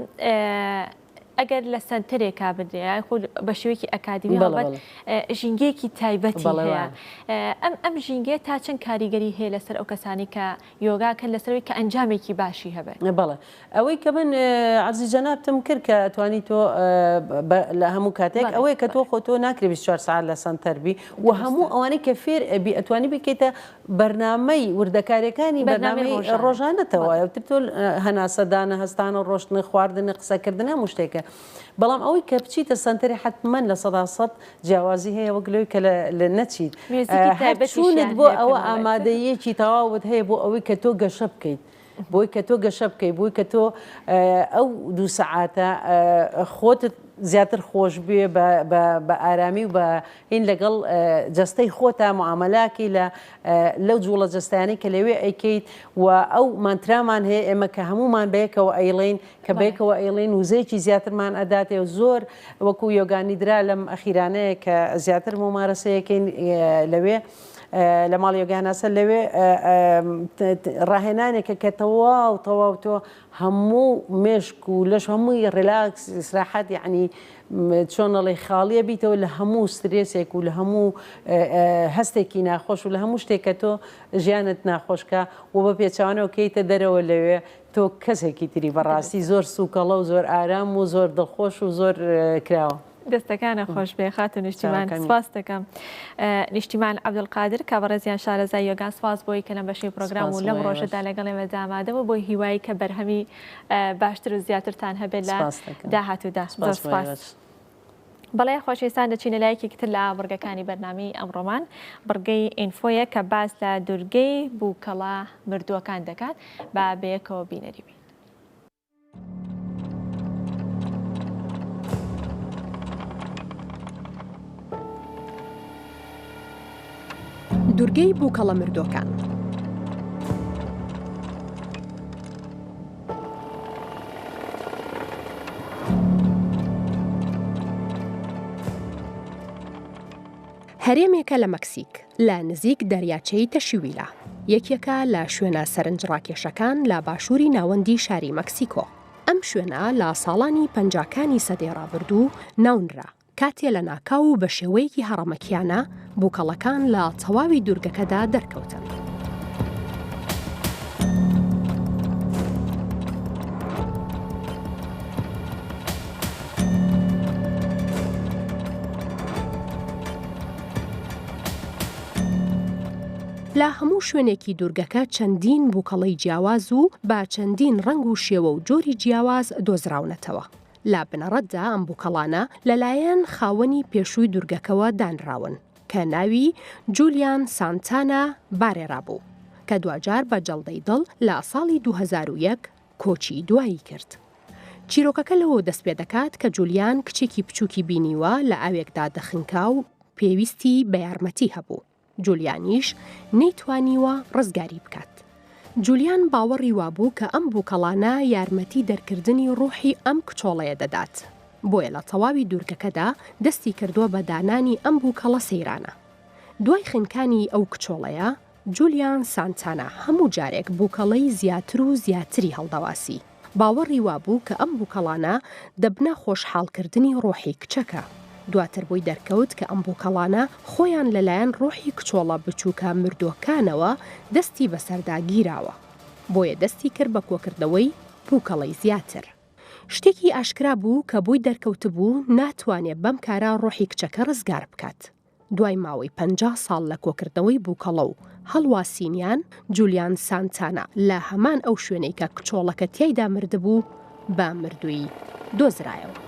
ئەگەر لە سەنتەرێکا بدرێ یاخود بە شێوەیەکی ئەکادیمی هەڵبەت ژینگەیەکی تایبەتی هەیە ئەم ئەم ژینگەیە تا چەند کاریگەری هەیە لەسەر ئەو کەسانی کە یۆگا کەن لەسەرەوەی کە ئەنجامێکی باشی هەبێت؟ بەڵێ ئەوەی کە من عەرزی جەنابتم کرد کە توانی تۆ لە هەموو کاتێک ئەوەیە کە تۆ خۆ تۆ ناکرێ 24 سەعات لە سەنتەر بی و هەموو ئەوانەی کە فێر ئەبی ئەتوانی بیکەیتە بەرنامەی وردەکاریەکانی بەرنامەی ڕۆژانەتەوە تر تۆ هەناسەدانە هەستانە ڕۆشتنە خواردنە قسەکردن هەموو شتێکە بەڵام ئەوەی کە بچیتە سەنتەری حەتمەن 100% جیاوازی هەیە وەک لەوەی کە لە نەچیت هەرچوونت بۆ ئەوە ئامادەیەکی تەواوت هەیە بۆ ئەوەی کە تۆ گەشە بکەیت بۆی کە تۆ گەشە بکەیت بۆی کە تۆ ئەو دوو سەعاتە خۆتت زیاتر خۆش بوێ بە ئارامی و بە هین لەگەڵ جەستەی خۆتا معامەلاکەی لە لەو جوڵە جەستیانەی کە لەوێ ئەیکەیت و ئەو مانترامان هەیە ئێمە کە هەمومان بەیەکەوە ئەیڵێین کە بەیەکەوە ئەیڵێین وزەیەکی زیاترمان ئەداتێ و زۆر وەکو یۆگانیدرا لەم ئەخیرانەیە کە زیاتر مومارەسەیەکەین لەوێ لە ماڵی یۆگاناسە لەوێ ڕاهێنانێکە کە تەواو تەواو تۆ هەموو مێشک و لەش هەمووی ڕێلاکس ئیسراحەت یعنی چۆن ئەڵێی خاڵیە بیتەوە لە هەموو سترێسێک و لە هەموو هەستێکی ناخۆش و لە هەموو شتێک کە تۆ ژیانت ناخۆشکە و بە پێچەوانەوە کەیتە دەرەوە لەوێ تۆ کەسێکی تری بەڕاستی زۆر سوکەڵە و زۆر ئارام و زۆر دڵخۆش و زۆر کراوە. دەستەکانە خۆش بێ خاتوو نیشتیمان سپاس دەکەم نیشتیمان عەبدولقادر کە بەڕێزیان شارەزای یۆگان سپاس بۆی کە لەم بەشەی پرۆگرام و لەم ڕۆژەدا لەگەڵ ئێمەدا ئامادە بوو بۆی هیوایی کە بەرهەمی باشتر و زیاترتان هەبێت لە داهاتوودا زۆر سپاس. بەڵێ خۆشەویستان دەچینە لایەکی تر لە بڕگەکانی بەرنامەی ئەمڕۆمان بڕگەی ئینفۆیە کە باس لە دورگەی بووکەڵە مردووەکان دەکات با بەیەکەوە بینەری بین. دورگەی بووکەڵە مردووەکان. هەرێمێکە لە مەکسیک، لە نزیک دەریاچەی تەشیویلا. یەکێکە لە شوێنە سەرنجڕاکێشەکان لە باشووری ناوەندی شاری مەکسیکۆ. ئەم شوێنە لە ساڵانی پەنجاکانی سەدەی ڕابردوو ناونرا، کاتێ لەناکاو و بە شێوەیەکی هەڕەمەکیانە بووکەڵەکان لە تەواوی دوورگەکەدا دەرکەوتن. لە هەموو شوێنێکی دوورگەکە چەندین بووکەڵەی جیاواز و بە چەندین ڕەنگ و شێوە و جۆری جیاواز دۆزراونەتەوە. لە بنەڕەتدا ئەم بووکەڵانە لەلایەن خاوەنی پێشووی دوورگەکەوە دانراون کە ناوی جولیان سانتانا بارێرا بوو کە دواجار بە جەڵدەی دڵ لە ساڵی 2001 کۆچی دوایی کرد. چیرۆکەکە لەوەوە دەست پێدەکات کە جولیان کچێکی بچووکی بینیوە لە ئاوێکدا دەخنکا و پێویستی بە یارمەتی هەبوو. جولیانیش نەیتوانیوە ڕزگاری بکات. جولیان باوەڕی وابوو کە ئەم بووکەڵانە یارمەتی دەرکردنی ڕوحی ئەم کچۆڵەیە دەدات، بۆیە لە تەواوی دوورگەکەدا دەستی کردووە بە دانانی ئەم بووکەڵە سەیرانە. دوای خنکانی ئەو کچۆڵەیە، جولیان سانتانا هەموو جارێک بووکەڵەی زیاتر و زیاتری هەڵدەواسی. باوەڕی وابوو کە ئەم بووکەڵانە دەبنە خۆشحاڵکردنی ڕۆحی کچەکە. دواتر بۆی دەرکەوت کە ئەم بووکەڵانە خۆیان لەلایەن ڕۆحی کچۆڵە بچووکە مردووەکانەوە دەستی بەسەردا گیراوە. بۆیە دەستی کرد بە کۆکردنەوەی بووکەڵەی زیاتر. شتێکی ئاشکرا بوو کە بۆی دەرکەوتبوو ناتوانێ بەم کارە ڕۆحی کچەکە ڕزگار بکات. دوای ماوەی 50 ساڵ لە کۆکردنەوەی بووکەڵە و هەڵواسینیان، جولیان سانتانا لە هەمان ئەو شوێنەی کە کچۆڵەکە تیایدا مردبوو، بە مردوویی دۆزرایەوە.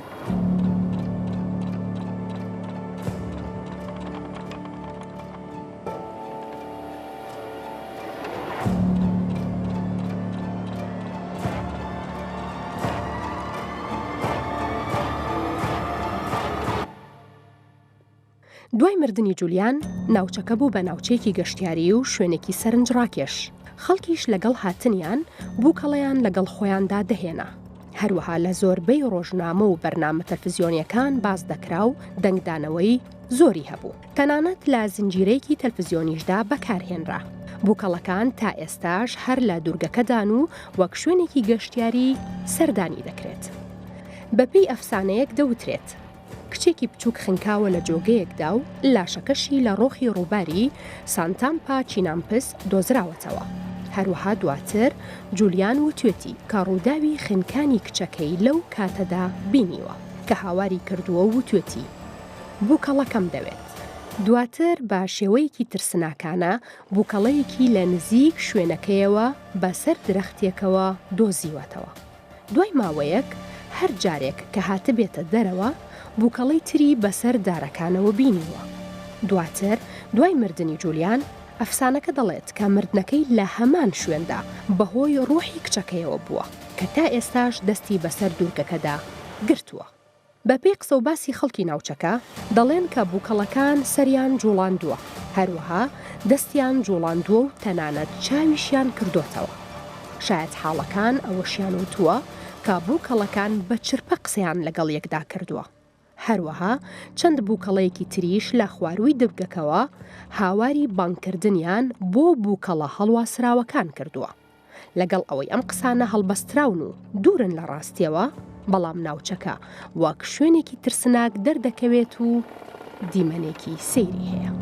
دوای مردنی جولیان، ناوچەکە بوو بە ناوچەیەکی گەشتیاریی و شوێنێکی سەرنجڕاکێش، خەڵکیش لەگەڵ هاتنیان، بووکەڵەیان لەگەڵ خۆیاندا دەهێنا. هەروەها لە زۆربەی ڕۆژنامە و بەرنامە تەلفزیۆنییەکان باس دەکرا و دەنگدانەوەی زۆری هەبوو. تەنانەت لە زنجیرەیەکی تەلفزیۆنیشدا بەکارهێنرا. بووکەڵەکان تا ئێستاش هەر لە دوورگەکەدان و وەک شوێنێکی گەشتیاری سەردانی دەکرێت. بەپێی ئەفسانەیەک دەوترێت، کچێکی بچووک خنکاوە لە جۆگەیەکدا و لاشەکەشی لە ڕۆخی ڕووباری سانتامپا چینامپس دۆزراوەتەوە. هەروەها دواتر جولیان وتوێتی کە ڕووداوی خنکانی کچەکەی لەو کاتەدا بینیوە کە هاواری کردووە و وتوێتی بووکەڵەکەم دەوێت. دواتر بە شێوەیەکی ترسناکانە بووکەڵەیەکی لە نزیک شوێنەکەیەوە بە سەر درەختێکەوە دۆزیوەتەوە. دوای ماوەیەک هەر جارێک کە هاتبێتە دەرەوە، بووکەڵەی تری بەسەر دارەکانەوە بینیوە. دواتر دوای مردنی جولیان، ئەفسانەکە دەڵێت کە مردنەکەی لە هەمان شوێندا بەهۆی ڕۆحی کچەکەیەوە بووە، کە تا ئێستاش دەستی بەسەر دوورگەکەدا گرتووە. بەپێی قسەوباسی خەڵکی ناوچەکە، دەڵێن کە بووکەڵەکان سەریان جووڵاندووە، هەروەها دەستیان جووڵاندووە و تەنانەت چاویشیان کردۆتەوە. شایەتحاڵەکان ئەوەشیان وتووە کە بووکەڵەکان بە چرپە قسەیان لەگەڵ یەکدا کردووە. هەروەها چەند بووکەڵەیەکی تریش لە خوارووی دبگەکەوە هاواری بانگکردنیان بۆ بووکەڵە هەڵواسراوەکان کردووە. لەگەڵ ئەوەی ئەم قسانە هەڵبەستراون و دوورن لە ڕاستیەوە، بەڵام ناوچەکە وەک شوێنێکی ترسناک دەردەکەوێت و دیمەنێکی سەیری هەیە.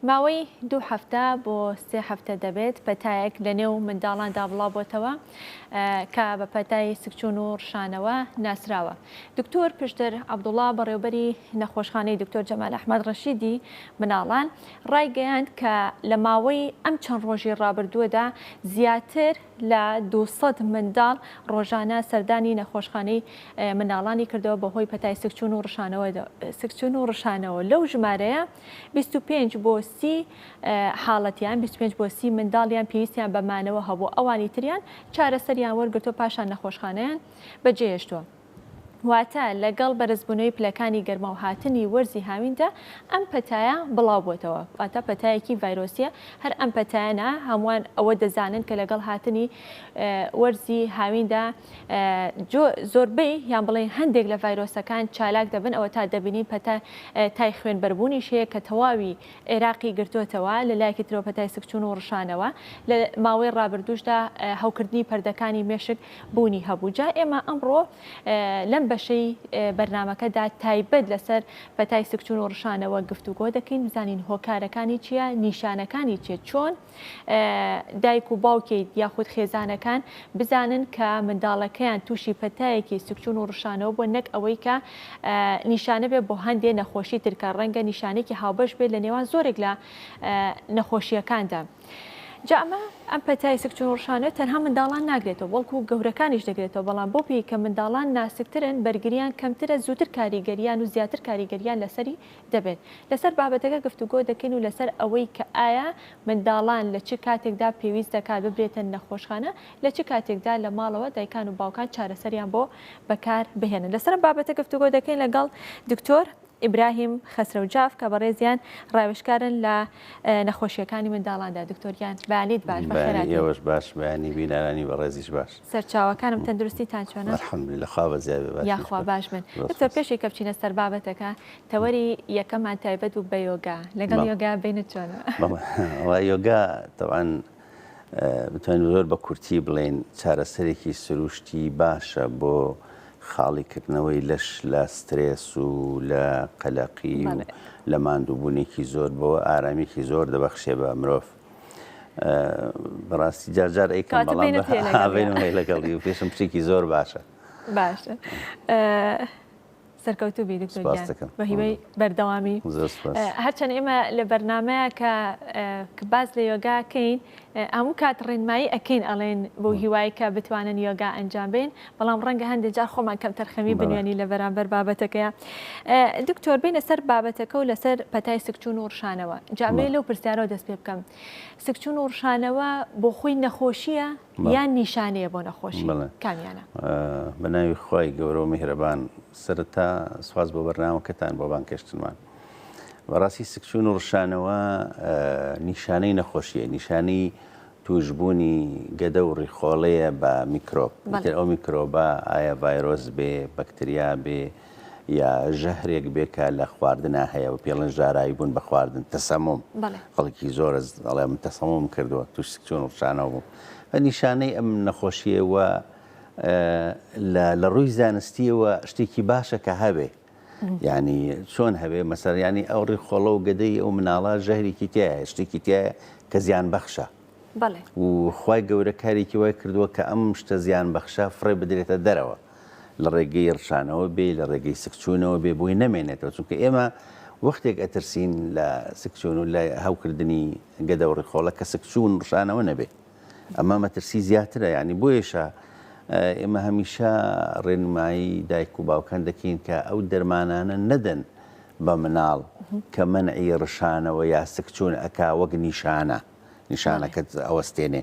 ماوەی دوو هەفتە بۆ سێ هەفتە دەبێت پەتایەک لە نێو منداڵاندا بڵاوبۆتەوە کە بە پەتای سکچوون و ڕشانەوە ناسراوە. دکتۆر پشدەر عەبدوڵا بەڕێوبەری نەخۆشخانەی دکتۆر جەمال ئەحمەد ڕەشیدی مناڵان ڕایگەیاند کە لە ماوەی ئەم چەند ڕۆژی ڕابردووەدا زیاتر لە 200 منداڵ ڕۆژانە سەردانی نەخۆشخانەی منداڵانی کردەوە بەهۆی پەتای سکچوون و ڕشانەوە سکچوون و ڕشانەوە لەو ژمارەیە 25 بۆ 30 حاڵەتیان 25 بۆ 30 منداڵیان پێویستیان بە مانەوە هەبوو ئەوانی تریان چارەسەریان وەرگرتووە پاشان نەخۆشخانەیان بەجێهێشتووە. واتە لەگەڵ بەرزبوونەوەی پلەکانی گەرما و هاتنی وەرزی هاویندا ئەم پەتایە بڵاوبووەتەوە، واتە پەتایەکی ڤایرۆسییە، هەر ئەم پەتایە نا، هەمووان ئەوە دەزانن کە لەگەڵ هاتنی وەرزی هاویندا زۆربەی یان بڵێین هەندێک لە ڤایرۆسەکان چالاک دەبن، ئەوەتا دەبینین پەتا تای خوێنبەربوونیش هەیە کە تەواوی عێراقی گرتووەتەوە، لە لایەکی ترەوە پەتای سکچوون و ڕشانەوە، لە ماوەی ڕابردووشدا هەوکردنی پەردەکانی مێشک بوونی هەبوو. جا ئێمە ئەمڕۆ لەم بەشەی بەرنامەکەدا تایبەت لەسەر پەتای سکچوون و ڕشانەوە گفتوگۆ دەکەین، بزانین هۆکارەکانی چییە، نیشانەکانی چییە، چۆن دایک و باوکی یاخود خێزانەکان بزانن کە منداڵەکەیان تووشی پەتایەکی سکچوون و ڕشانەوە بووە نەک ئەوەی کە نیشانە بێت بۆ هەندێ نەخۆشی تر کە ڕەنگە نیشانێکی هاوبەش بێت لە نێوان زۆرێک لە نەخۆشیەکاندا. جا ئەمە ئەم پەتای سکچوون و ڕشانەوە تەنها منداڵان ناگرێتەوە بەڵکو گەورەکانیش دەگرێتەوە بەڵام بۆ پێی کە منداڵان ناسکترن بەرگریان کەمترە زووتر کاریگەریان و زیاتر کاریگەریان لەسەری دەبێت. لەسەر بابەتەکە گفتوگۆ دەکەین و لەسەر ئەوەی کە ئایا منداڵان لە چ کاتێکدا پێویست دەکات ببرێتە نەخۆشخانە، لە چ کاتێکدا لە ماڵەوە دایکان و باوکان چارەسەریان بۆ بەکار بهێنن. لەسەر ئەم بابەتە گفتوگۆ دەکەین لەگەڵ دکتۆر ئیبراهیم خەسرەو جاف کە بەڕێزیان ڕاوێژکارن لە نەخۆشییەکانی منداڵاندا. دکتۆر گیان بەیانیت باش، بەخێرهاتی. بەیانی ئێوەش باش، بەیانی بینەرانی بەڕێزیش باش. سەرچاوەکانم تەندروستیتان چۆنە؟ الحمدللە خوا بەزیاد بێ باشین. یاخوا باش بن. دکتۆر پێشی کە بچینە سەر بابەتەکە تەوەری یەکەمان تایبەت بوو بە یۆگا لەگەڵ یۆگا بینت چۆنە؟ بەڵێ یۆگا تەبعەن بتوانین زۆر بە کورتی بڵێین چارەسەرێکی سروشتی باشە بۆ خاڵیکردنەوەی لەش لە سترێس و لە قەلەقی و لە ماندووبوونێکی زۆر بەوە ئارامیکی زۆر دەبەخشێ بە مرۆڤ. بەڕاستی جار جار ئەیکەم بەڵام بینم هەیە لەگەڵی و پێشم شتێکی زۆر باشە. باشە سەرکەوتوو بی دکتۆر گیان بە هیوای بەردەوامی. هەرچەند ئێمە لە بەرنامەیە کە باس لە یۆگا کەین هەموو کات ڕێنمایی ئەکەین ئەڵێن بۆ هیوای کە بتوانن یۆگا ئەنجام بین بەڵام ڕەنگە هەندێک جار خۆمان کەم تەرخەمی بنوێنی لە بەرامبەر بابەتەکەیە دکتۆر بینە سەر بابەتەکە و لەسەر پەتای سکچون و ڕشانەوە جامێ لەو پرسیارەوە دەست پێ بکەم سکچون و ڕشانەوە بۆ خۆی نەخۆشیە؟ یان نیشانەیە بۆ نەخۆشی کامیانە؟ بە ناوی خوای گەورە و میهرەبان سەرەتا سوپاس بۆ بەرنامەکەتان بۆ بانگهێشتنمان. بەڕاستی سکچوون و ڕشانەوە نیشانەی نەخۆشیە نیشانەی توشبوونی گەدە و ڕیخۆڵەیە بە میکرۆب ئیتر ئەو میکرۆبە ئایا ڤایرۆس بێ بەکتریا بێ یا ژەهرێک بێ کە لە خواردنا هەیە و پێڵێن ژاراوی بوون بە خواردن تەسەموم خەڵکی زۆر ئەڵێ من تەسەموم کردووە توش سکچوون و ڕشانەوە بووم نیشانەی ئەم نەخۆشیە و لە ڕووی زانستیەوە شتێکی باشە کە هەبێ یعنی چۆن هەبێ مەسەر ینی ئەو ڕیخۆڵە و گەدەی ئەو مناڵە ژەهرێکی تایە شتێکی تایە کە زیان بەخشە و خوای گەورە کارێکی وای کردووە کە ئەم شتە زیان بەخشە فڕێ بدرێتە دەرەوە لە ڕێگەی ڕشانەوە بێ لە ڕێگەی سکچوونەوە بێ بۆی نەمێنێتەوە چونکە ئێمە وەختێک ئەترسین لە سکچوون و لە هەوکردنی گەدە و ڕیخۆڵە کە سکچوون ڕشانەوە نەبێ ئەمە مەترسی زیاترە یعنی بۆیەشە ئێمە هەمیشە ڕێنمایی دایک و باوکان دەکەین کە ئەو دەرمانانە نەدەن بە مناڵ کە مەنعی ڕشانەوە یا سکچوون ئەکا وەک نیشانە نیشانەکەت ئەوەستێنێ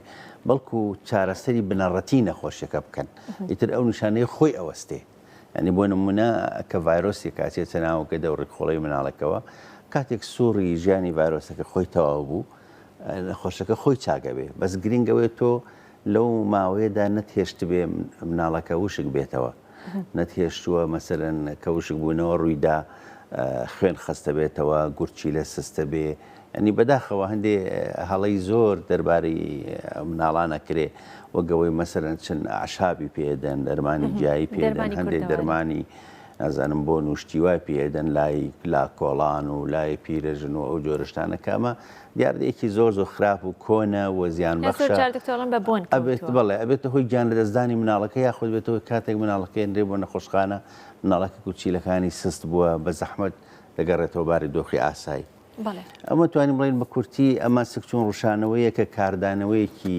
بەڵکو چارەسەری بنەڕەتی نەخۆشیەکە بکەن ئیتر ئەو نیشانەی خۆی ئەوەستێ ینی بۆ نمونە کە ڤایرۆسێک ئەچێتە ناو گەدە و ڕیخۆڵەی مناڵەکەوە کاتێک سوڕی ژیانی ڤایرۆسەکە خۆی تەواو بوو نەخۆشەکە خۆی چاکەبێ بەس گرنگەوەی تۆ لەو ماوەیەدا نەتهێشتبێ مناڵەکە وشک بێتەوە نەتهێشتووە مەسەلەن کە وشک بوونەوە ڕوویدا خوێن خەستە بێتەوە گورچیلە سستە بێ ینی بەداخەوە هەندێ هەڵەی زۆر دەربارەی مناڵان ئەکرێ وەک ئەوەی مەسەلەن چەند ئەعشابی پێدەن دەرمانی گیایی پێدەن هەندێک دەرمانی نازانم بۆ نوشتی وای پێدەن لای لا کۆڵان و لای پیرەژن و ئەو جۆرە شتانە کە ئەمە دیاردەیەکی زۆر زۆر خراپ و کۆنە و زیان بەخشە ئەبێت بەڵێ ئەبێتە هۆی گیان لەدەستدانی مناڵەکە یاخود بێتە هۆی کاتێک مناڵەکە ئێنرێ بۆ نەخۆشخانە مناڵەکە گورچیلەکانی سست بووە بە زەحمەت دەگەڕێتەوە باری دۆخی ئاسایی. ئەمە توانین بڵێین بە کورتی ئەمە سکچوون ڕشانەوەیە کە کاردانەوەیەکی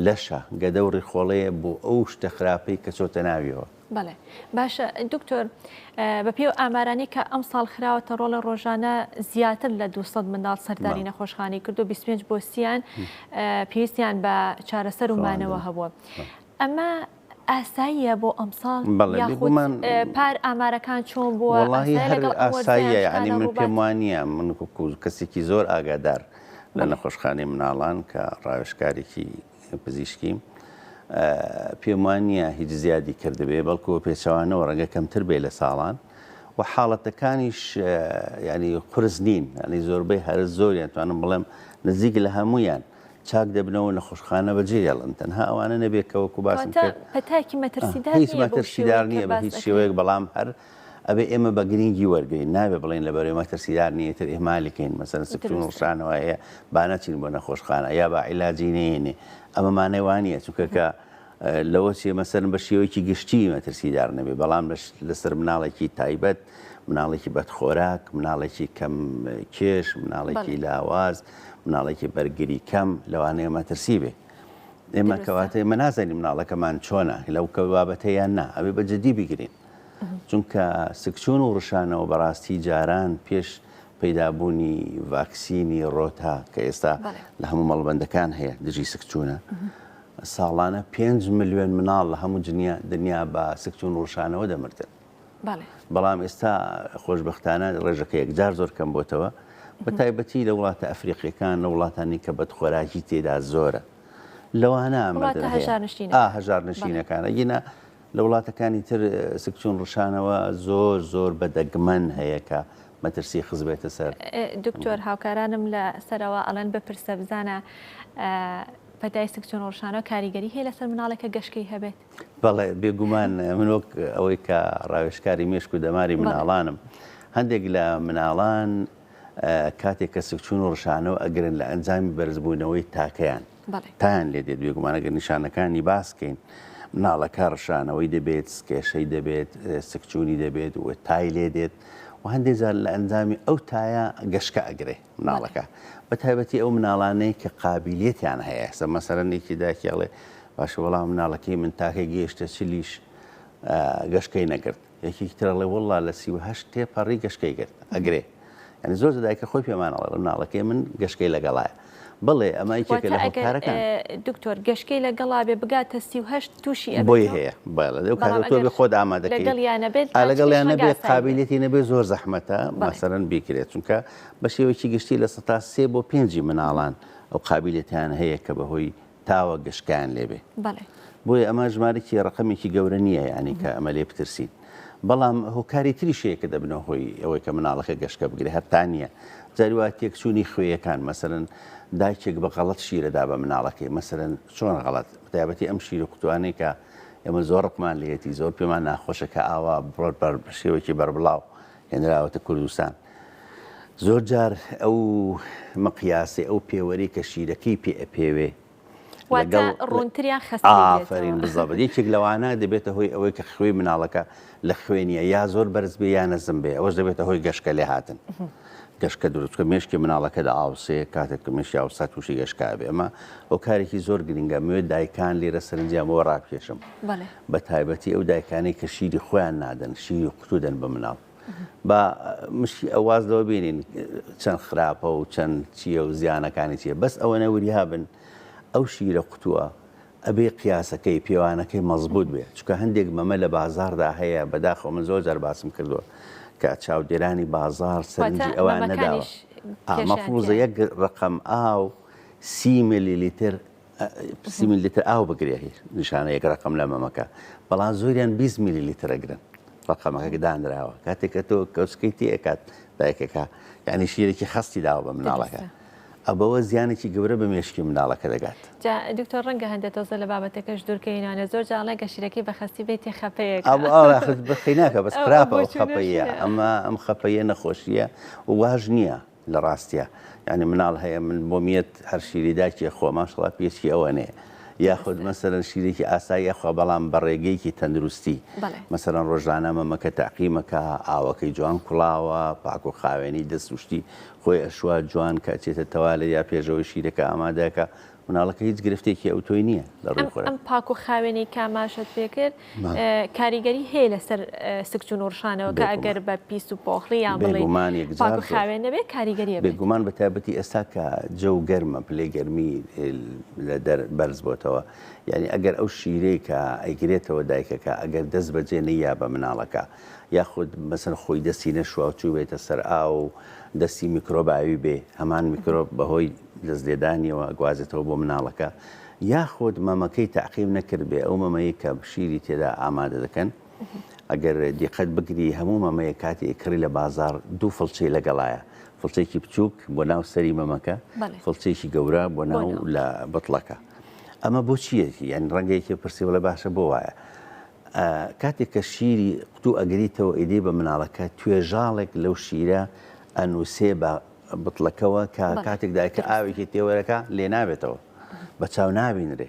لەشە، گەدە و ڕیخۆڵەیە بۆ ئەو شتە خراپەی کە چۆتە ناویەوە. بەڵێ باشە دکتۆر بەپێی ئەو ئامارانەی کە ئەمساڵ خراوەتە ڕۆڵە ڕۆژانە زیاتر لە 200 منداڵ سەردانی نەخۆشخانەی کردو 25 بۆ سیان پێویستیان بە چارەسەر و مانەوە هەبووە ئەمە ئاساییە بۆ ئەمساڵ یاخود پار ئامارەکان چۆن بووە وەڵاهی هەر ئاساییە یعنی من پێم وانییە من کەسێکی زۆر ئاگادار لە نەخۆشخانەی مناڵان کە ڕاوێژکارێکی پزیشکیم پێم وانییە هیچ زیادی کردبێ بەڵکو پێچەوانەوە ڕەنگە کەمتر بێ لە ساڵان و حاڵەتەکانیش ینی قورس نین ینی زۆربەی هەرە زۆریان توانم بڵێم نزیک لە هەمویان چاک دەبنەوە نەخۆشخانە بەجێ دێڵن تەنها ئەوانە نەبێت کە وەکو باسم کرد پەتایەکی مەترسیدار هیچ مەترسیدار نییە بە هیچ شێوەیەک بەڵام هەر ئەبێ ئێمە بە گرنگی وەرگین نابێ بڵێن لە بەرەی مەترسیدار نییە تر ئیهمالی کەین مەسەلەن سکچوون ڕشانەوە هەیە با نەچین بۆ نەخۆشخانە یا با عیلاجی نەیەنێ ئەمە مانای وا نییە چونکە کە لەوە چێ مەسەلەن بە شێوەیەکی گشتی مەترسیدار نەبێ بەڵام لەسەر مناڵێکی تایبەت مناڵێکی بەدخۆراک مناڵێکی کەم کێش مناڵێکی لاواز مناڵێکی بەرگری کەم لەوانەیە مەترسی بێ ئێمە کەواتە ئێمە نازانین مناڵەکەمان چۆنە لەو کە بابەتە یان نا ئەبێ بە جدی بیگرین چونکە سکچوون و ڕشانەوە بەڕاستی جاران پێش پەیدابوونی ڤاکسینی ڕۆتا کە ئێستا لە هەموو مەڵبەندەکان هەیە دژی سکچوونە ساڵانە 5 ملیۆن مناڵ لە هەموو دنیا دنیا بە سکچوون ڕشانەوە دەمردن بەڵام ئێستا خۆشبەختانە ڕێژەکە یەکجار زۆر کەم بۆتەوە بە تایبەتی لە وڵاتە ئەفریقیەکان لە وڵاتانی کە بەدخۆراکی تێدا زۆرە لەوانە هەژار نشینەکان ئەگینا لە وڵاتەکانی تر سکچون ڕشانەوە زۆر زۆر بە دەگمەن هەیە کە مەترسی خزبێتە سەر. دکتۆر هاوکارانم لە سەرەوە ئەڵێن بپرسە بزانە پەتای سکچون ڕشانەوە کاریگەری هەیە لەسەر مناڵێک کە گەشکەی هەبێت؟ بەڵێ بێگومان من وەک ئەوەی کە ڕاوێژکاری مێشک و دەماری مناڵانم هەندێک لە مناڵان کاتێک کە سکچون و ڕشانەوە ئەگرن لە ئەنجامی بەرزبوونەوەی تاکەیان تایان لێ دێت بێگومان ئەگەر نیشانەکانی باسکەین مناڵەکە ڕشانەوەی دەبێت سکێشەی دەبێت سکچوونی دەبێت و تای لێ دێت و هەندێک جار لە ئەنجامی ئەو تایە گەشکە ئەگرێ مناڵەکە بە تایبەتی ئەو مناڵانەی کە قابیلیەتیان هەیە ئێستا مەسەلەن یەکی دایکی ئەڵێ باشە وەڵام مناڵەکەی من تاکە گەیشتە چلیش گەشکەی نەگرت یەکێکی تر ئەڵێ وەڵا لە 38 تێپەڕی گەشکەی گرت ئەگرێ یعنی زۆر دایکە خۆی پێمان ئەڵێ مناڵەکەی من گەشکەی لەگەڵایە. بەڵێ ئەمە یەکێکە واتە لە ئەگەر هۆکارەکان. دکتۆر گەشکەی لەگەڵا بێ بگاتە 38 تووشی بۆی ئەبێتەوە؟ هەیە بەڵێ لەو بەڵام کاتە تۆ ئەگەر بێ خۆت ئامادەکەی لەگەڵیا نەبێت ئا لاچکەش لەگەڵیان ڕەنگە نەبێ ئاسایی بێت. قابیلیەتی نەبێ زۆر زەحمەتە بەڵێ. مەسەلەن بیکرێت چونکە بە شێوەیەکی گشتی 3% بۆ پێنجی مناڵان ئەو قابیلیەتیان هەیە کە بەهۆی تاوە گەشکەیان لێ بێ. بەڵێ. بۆیە ئەمە ژمارەکی ڕەقەمێکی گەورە نییە یانی کە ئەمە لێ بترسین. بەڵام هۆکاری تریش هەیە کە دەبنە هۆی ئەوەی کە مناڵەکە گەشکە بگرێ هەر تا نییە. جاری وا تێکچوونی خوێیەکان مەسەلەن دایکێک بە غەڵەت شیرەدا بە مناڵەکەی مەسەلەن چۆن غەڵەت بەتایبەتی ئەم شیرە قوتوانەی کە ئێمە زۆر ڕقمان لێیەتی زۆر پێمان ناخۆشە کە ئاوا بە شێوەیەکی بەربڵاو هێنراوەتە کوردستان. زۆر جار ئەو مقیاسەی ئەو پێوەرەی کە شیرەکەی پێ ئەپێوێ واتە ڕوونتر یان خەستتری دێتەوە. ئافەرین بزەبت یەکێک لەوانە دەبێتە هۆی ئەوەی کە خوێی مناڵەکە لە خوێنیە یا زۆر بەرز بێ یا نزم بێ ئەوەش دەبێتە هۆی گەشکە لێهاتن گەشکە دروست بکە مێشکی مناڵەکە دەئاوسێ کاتێک کە مێشکی ئاوسا تووشی گەشکە ئەبێ ئەمە هۆکارێکی زۆر گرنگە ئەمەوێت دایکان لێرە سەرنجیان بۆ ڕابکێشم بە تایبەتی ئەو دایکانەی کە شیری خۆیان نادەن شیری قوتوو دەن بە مناڵ با مشکی ئەو واز لەوە بێنین چەند خراپە و چەند چییە و زیانەکانی چییە بەس ئەوەنە وریا بن ئەو شیرە قوتووە ئەبێ قیاسەکەی پێوانەکەی مەزبوط بێ چونکە هەندێک مەمە لە بازاڕدا هەیە بەداخەوە من زۆر جار باسم کردووە کە چاودێرانی بازاڕ سەرنجی ئەوان نەداوە مەفروزە یەک ڕقم ئاو سی ملیلیتر سی ملیلیتر ئاو بگرێ نیشانە یەک ڕقم لە مەمەکە بەڵام زۆریان 20 ملیلیتر ئەگرن ڕقەمەکە دانراوە کاتێک کە تۆ کەوچکەی تێکات دایکەکە یعنی شیرێکی خەستی داوە بە مناڵەکە ئە بەوە زیانێکی گەورە بە مێشکی منداڵەکە دەگات. جا دکتۆر ڕەنگە هەندێ تۆزە لە بابەتەکەش دوورکەوینەوە زۆر جار ئەڵێن کە شیرەکەی بە خەستی بێتێ خەپەیەکە. ئەو ئاخر بەخی ناکە بەس ئەو ئەو خراپە ئەو بۆچوونەش خەپەیە هەیە. ئەمە ئەم خەپەیە نەخۆشیە و واش نییە لە ڕاستیا یعنی مناڵ هەیە من بۆم یەت هەر شیری دایکی ئەخوا ماشەڵا پێچکی ئەوەنەیە یاخود دروستە. مەسەلەن شیرێکی ئاسایی ئەخوا بەڵام بە ڕێگەیەکی تەندروستی بەڵێ. مەسەلەن ڕۆژانە مەمەکە تەعقیمەکە ئاوەکەی جوان کوڵاوە پاک و خاوێنی دەست و شتی خۆی ئەشوا جوان کە ئەچێتە تەوالێت یا پێشەوەی شیرەکە ئامادەکا مناڵەکە هیچ گرفتێکی ئەوتۆی نییە لە ڕووی ئەم خۆراک. ئەم پاک و خاوێنی کە ئاماژەت پێکرد کاریگەری هەیە لەسەر سکچوون و ڕشانەوە کە ئەگەر بێگومان بە پیس و پۆخڵی یان بڵێی بێگومان پاک یەکجار و زۆر خاوێن نەبێت کاریگەری ئەبێت. بێگومان بە تایبەتی ئێستا کە جەو گەرمە پلەی گەرمی لە دەر بەرز بۆتەوە یانی ئەگەر ئەو شیرەی کە ئەیگرێتەوە دایکەکە ئەگەر دەست بەجێ نەیا بە مناڵەکە یاخود مەسەن خۆی دەستی نەشوا و چووبێتە سەر ئاو و دەستی میکرۆباوی بێ هەمان میکرۆب بەهۆی دەست لێدانیەوە ئەگوازێتەوە بۆ مناڵەکە یاخود مەمەکەی تەعقیم نەکردبێ ئەو مەمەی کە شیری تێدا ئامادە دەکەن ئەگەر دیقەت بگری هەموو مەمەیە کاتی ئەکڕی لە بازاڕ دوو فڵچەی لەگەڵایە فڵچەیەکی بچووک بۆ ناو سەری مەمەکە فڵچەیەکی گەورە بۆ ناو لە بتڵەکە ئەمە بۆ چیەتی یان ڕەنگە یەکێ پرسی بڵێ باشە بۆ وایە کاتێک کە شیری قوتوو ئەگریتەوە ئیدی بە مناڵەکە توێژاڵێک لەو شیرە ئەنووسێ بە بتڵەکەوە کە کاتێک دایکە ئاوێکی تێوەرەکە لێ نابێتەوە بە چاو نابینرێ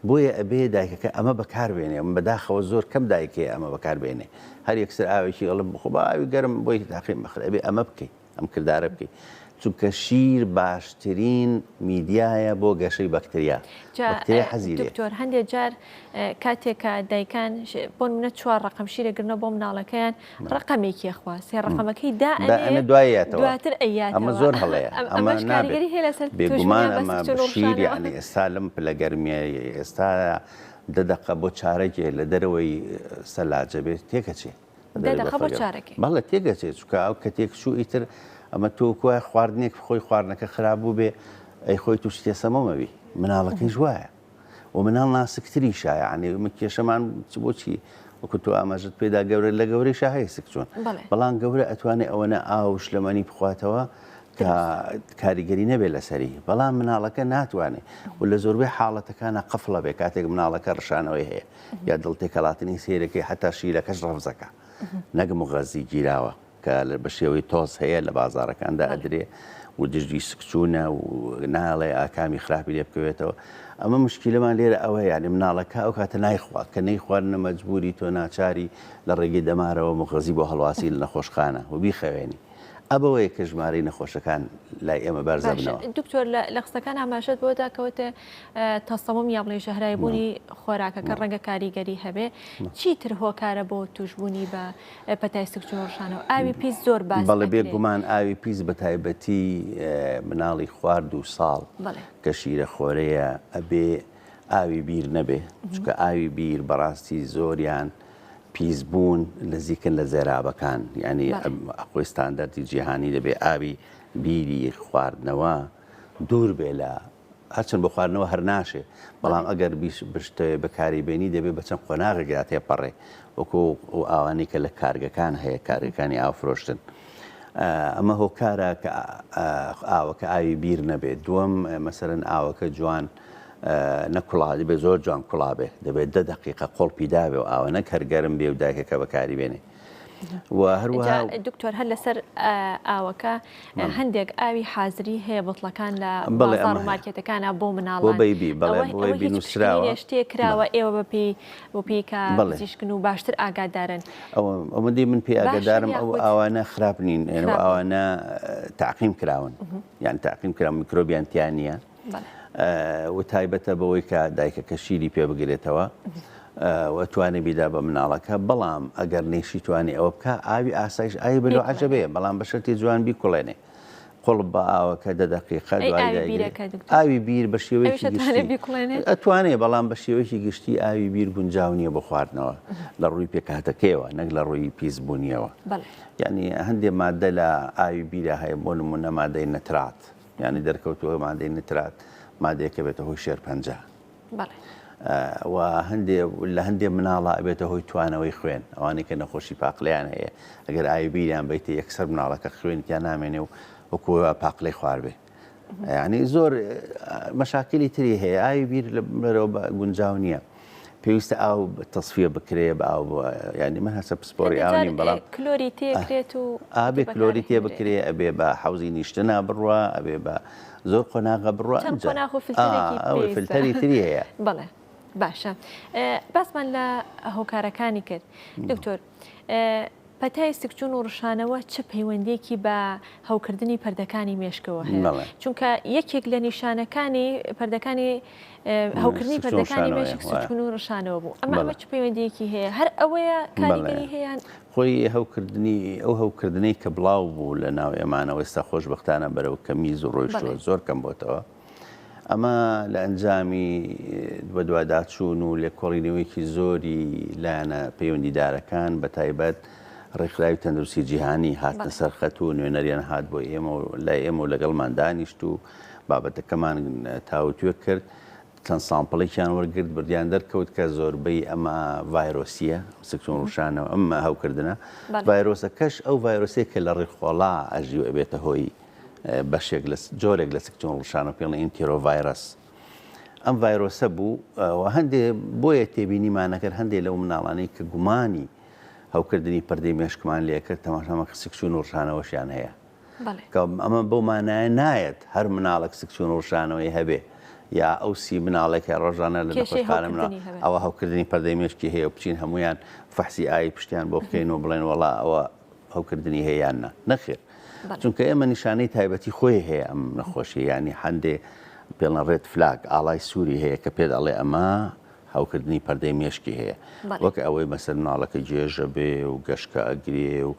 بۆیە ئەبێ دایکەکە ئەمە بەکار بێنێ من بەداخەوە زۆر کەم دایکەیە ئەمە بەکار بێنێ هەر یەکسەر ئاوێکی ئەڵم بخۆ بە ئاوی گەرم بۆی تاقیم بەخر ئەبێ ئەمە بکەیت ئەم کردارە بکەیت چونکە شیر باشترین میدیایە بۆ گەشەی بەکتریا جا بەکتریا حەزی لێ دکتۆر هەندێک جار کاتێک کە دایکان بۆ نمونە چوار ڕقم شیرەگرنەوە بۆ مناڵەکەیان ڕقەمێکی ئەخوا سێ ڕقەمەکەی دا ئەنێ دوایەتەوە دواتر ئەیاتەوە ئەمە زۆر هەڵەیە ئەمە ئەمەش کاریگەری هەیە لەسەر بێگومان تووشبوونیان بە ئەمە سکچوون و شیر ڕشانەوە یعنی ئێستا لەم پلە گەرمیە ئێستا دە دەقە بۆ چارەکێ لە دەرەوەی سەلاجە بێت تێکەچێ دە دەقە بۆ چارەکێ. بەڵێ تێکەچێ چونکە ئەو کە تێکچوو ئیتر ئەمە تۆ وەکو خواردنێک خۆی خواردنەکە خراپ بوو بێ ئەی خۆی تووشی تێسەمەمەوی مناڵەکەیش وایە و مناڵ ناسکتریشە یعنی ئمە کێشەمان چ بۆچی وەکو تۆ ئاماژت پێدا گەورە لە گەورەیشا هەیە سکچوون بەڵام گەورە ئەتوانێ ئەوەنە ئاو و شلەمەنی بخواتەوە کە کاریگەری نەبێت لەسەری بەڵام مناڵەکە ناتوانێت و لە زۆربەی حاڵەتەکانە قفڵە بێ کاتێک مناڵەکە ڕشانەوەی هەیە یا دڵ تێکەڵاتنی سیرەکەی حتا شیرەکەش ڕەفزەکە نەک مغەزی گیراوە کە بە شێوەی تۆز هەیە لە بازاڕەکاندا ئەدرێ و دژی سکچوونە و ناڵێ ئاکامی خراپی لێ بکەوێتەوە ئەمە مشکیلەمان لێرە ئەوە یعنی مناڵەکە ئەو کاتە نایخوا کە نەیخواردنە مەجبوری تۆ ناچاری لە ڕێگەی دەمارەوە مغەزی بۆ هەڵواسی لە نەخۆشخانە و بیخەوێنی. ئەبەوەیە کە ژمارەی نەخۆشەکان لای ئێمە بەرز باشە ئەبنەوە. دکتۆر لە لە قسەکان ئاماژەت بۆ دا کەوتە تەسەموم یا بڵێ ژەهرای بوونی خۆراکەکە ڕەنگە کاریگەری هەبێ چی تر هۆکارە بۆ توشبوونی بە پەتای سکچوون و ڕشانەوە ئاوی پیس زۆر باس بەڵێ ئەکرێ. بێگومان ئاوی پیس بە تایبەتی مناڵی خوار دوو ساڵ بەڵێ. کە شیرە خۆرەیە ئەبێ ئاوی بیر نەبێ چونکە ئاوی بیر بەڕاستی زۆریان پیس بوون نزیکن لە زێرابەکان یانی ئەخۆی ستاندەردی جیهانی دەبێ ئاوی بیری خواردنەوە دوور بێ لە هەرچەند بۆ خواردنەوە هەر ناشێ بەڵام ئەگەر بیش بشتەوێ بەکاری بێنی دەبێ بە چەند قۆناغێکدا تێپەڕێ وەکو ئەو ئاوانەی کە لە کارگەکان هەیە کارگەکانی ئاو فرۆشتن ئەمە هۆکارە کە ئاوەکە ئاوی بیر نەبێت دووەم مەسەرەن ئاوەکە جوان نەکوڵا دەبێت زۆر جوان کوڵا بێ دەبێت دە دەقیقە قۆڵپی دابێ و ئاوە نەک هەر گەرم بێ و دایکەکە بەکاری بێنێ و هەروەها دکتۆر هەر لەسەر ئاوەکە هەندێک ئاوی حازری هەیە بتڵەکان لە بەڵێ بازاڕ و مارکێتەکانە بۆ مناڵان بۆ بەیبی بەڵێ بۆ بەیبی نووسراوە شتێک کراوە ئێوە بەپێی بۆ پێی کە پزیشکن و باشتر ئاگادارن ئەوە ئەوە دی من پێی ئاگادارم ئەو ئاوانە خراپ نین ئەو ئاوانە تاقیم کراون یان تاقیم کرا میکرۆبیان تیا نییە و تایبەتە بەوەی کە دایکەکە شیری پێ بگرێتەوە و توانێ بیدا بە مناڵەکە بەڵام ئەگەر نەیشی توانی ئەوە بکە ئاوی ئاسایش ئاوی بەلۆ عەجەبەیە بەڵام بە شەرتی جوان بیکوڵێنێ قوڵپ بە ئاوەکە دە دەقیقە دوای ئاوی بیر بە شێوەیەکی گشتی ئەتوانێ بەڵام بە شێوەیەکی گشتی ئاوی بیر گونجاو نییە بۆ خواردنەوە لە ڕووی پێکهاتەکەیەوە نەک لە ڕووی پیسبوونیەوە یعنی هەندێک مادە لە ئاوی بیرە هەیە بۆ نمونە مادەی نەترات یانی دەرکەوتووە مادەی نترات مادەیەکە بێتە هۆی شێرپەنجە و هەندێ لە هەندێ مناڵە ئەبێتە هۆی توانەوەی خوێن ئەوانەی کە نەخۆشی پاقلیان هەیە ئەگەر ئاوی بیریان بیتە یەکسەر مناڵەکە خوێنتیان نامێنێ و وەکو پاقلەی خواربێ یعنی زۆر مەشاکلی تری هەیە ئاوی بیر لە بەرەوە گونجاو نییە. پێویستە ئاو تەسفیە بکرێ بە ئاو یانی من هەسە پسپۆری ئاو نیم بەڵام کلۆری تێکرێت و ئابێ کلۆری تێ بکرێ ئەبێ بە حەوزی نیشتنا بڕوا ئەبێ بە زۆر قۆناغە بڕوا قۆناغ و فلتەرێکی فلتەری تری هەیە بەڵێ باشە باسمان لە هۆکارەکانی کرد دکتۆر پەتای سکچوون و ڕشانەوە چ پەیوەندییەکی بە هەوکردنی پەردەکانی مێشکەوە هەیە؟ بەڵێ. چونکە یەکێک لە نیشانەکانی پەردەکانی هەوکردنی سکچوون و پەردەکانی ڕشانەوەیە، مێشک وایە. سکچوون و ڕشانەوە بوو. ئەمە بەڵێ. ئەمە چ پەیوەندییەکی هەیە؟ هەر ئەوەیە بەڵێ. کاریگەری هەیە یان؟ خۆی هەوکردنی ئەو هەوکردنەی کە بڵاو بوو لە ناو ئێمانەوە ئێستا خۆشبەختانە بەرەو کەمی زوو ڕۆیشتووە، بەڵێ. زۆر کەم بۆتەوە. ئەمە لە ئەنجامی بەدواداچوون و لێکۆڵینەوەیەکی زۆری لایەنە پەیوەندیدارەکان بە تایبەت ڕێکخراوی تەندروستی جیهانی هاتنە سەر خەت و نوێنەریان هات بۆ ئێمە و لای ئێمە و لەگەڵمان دانیشت و بابەتەکەمان تاوتوێ کرد چەند سامپڵێکیان وەرگرت بردیان دەرکەوت کە زۆربەی ئەمە ڤایرۆسیە سکچون ڕوشانەوە ئەم هەوکردنە ڤایرۆسەکەش ئەو ڤایرۆسێک کە لە ڕیخۆڵا ئەژی و ئەبێتە هۆی بەشێک لە جۆرێک لە سکچوون ڕشانە پێڵێن ئینتێرۆڤایرەس ئەم ڤایرۆسە بوو و هەندێ بۆیە تێبینیمان نەکرد هەندێک لەو مناڵانەی کە گومانی هەوکردنی پردەی مێشکمان لێکرد تەماشامان کە سکچوون و ڕشانەوەشیان هەیە کە ئەمە بەو مانایە نایەت هەر مناڵێک سکچوون و ڕشانەوەی هەبێ یا ئەو سی مناڵێک کە ڕۆژانە لە نەخۆشخانە مناڵ ئەوە هەوکردنی پردەی مێشکی هەیە و بچین هەمویان فەحسی ئاوی پشتیان بۆ بکەین و بڵێن وەڵا ئەوە هەوکردنی هەیە یان نا؟ نەخێر چونکە ئێمە نیشانەی تایبەتی خۆی هەیە ئەم نەخۆشی ینی هەندێ پێڵە red flag ئاڵای سووری هەیە کە پێت ئەڵێ ئەمە هەوکردنی پەردەی مێشکی هەیە وەک ئەوەی مەسەر مناڵەکە گێژە بێ و گەشکە ئەگرێ و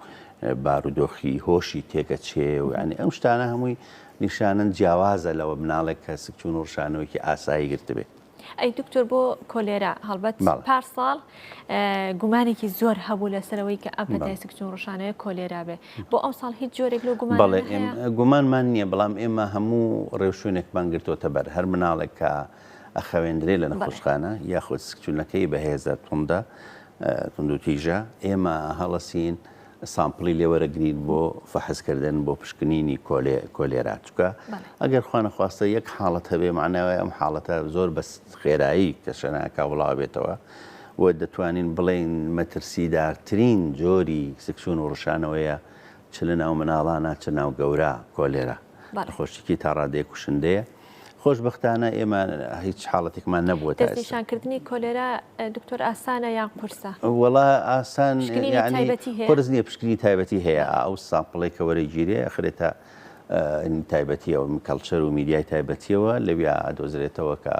بارودۆخی هۆشی تێکەچێ و ینی ئەم شتانە هەمووی نیشانن جیاوازە لەوە مناڵێک کە سکچون و ڕشانەوەکی ئاسایی گرتبێ. ئەی دکتۆر بۆ کۆلێرا هەڵبەت پار ساڵ گومانێکی زۆر هەبوو لەسەرەوەی کە ئەم پەتای سکچون ڕشانەیە کۆلێرا بێ بۆ ئەم ساڵ هیچ جۆرێک لەو گومان بەڵێ گومانمان نییە بەڵام ئێمە هەموو ڕێوشوێنێکمان گرتوتە بەر هەر مناڵێک کە ئەخەوێندرێ لە نەخۆشخانە یاخود سکچونەکەی بەهێزە توندە توندوتیژە ئێمە هەڵەسین sample ی لێ وەرەگرین بۆ فەحس کردن بۆ پشکنینی کۆلێرا چونکە ئەگەر خوانەخواستە یەک حاڵەت هەبێ معناوای ئەم حاڵەتە زۆر بە خێرایی کەشەناکە وڵاو بێتەوە و دەتوانین بڵێین مەترسیدارترین جۆری سکچون و ڕشانەوەیە چ لە ناو مناڵانە چ ناو گەورە کۆلێرا نەخۆشیکی تا ڕادەیە کوشندەیە. خۆشبەختانە ئێمە هیچ حاڵەتێکمان نەبووە تا ئێستا. دەستنیشانکردنی کۆلێرا دکتۆر ئاسانە یان قورسە؟ وەڵا ئاسان پشکنینی یانی تایبەتی هەیە؟ قورس نییە پشکنینی تایبەتی هەیە ئەو sample ەی کە وەرەگیرێ ئەخرێتە تایبەتیەوە culture و میدیای تایبەتیەوە لەویا ئەدۆزرێتەوە کە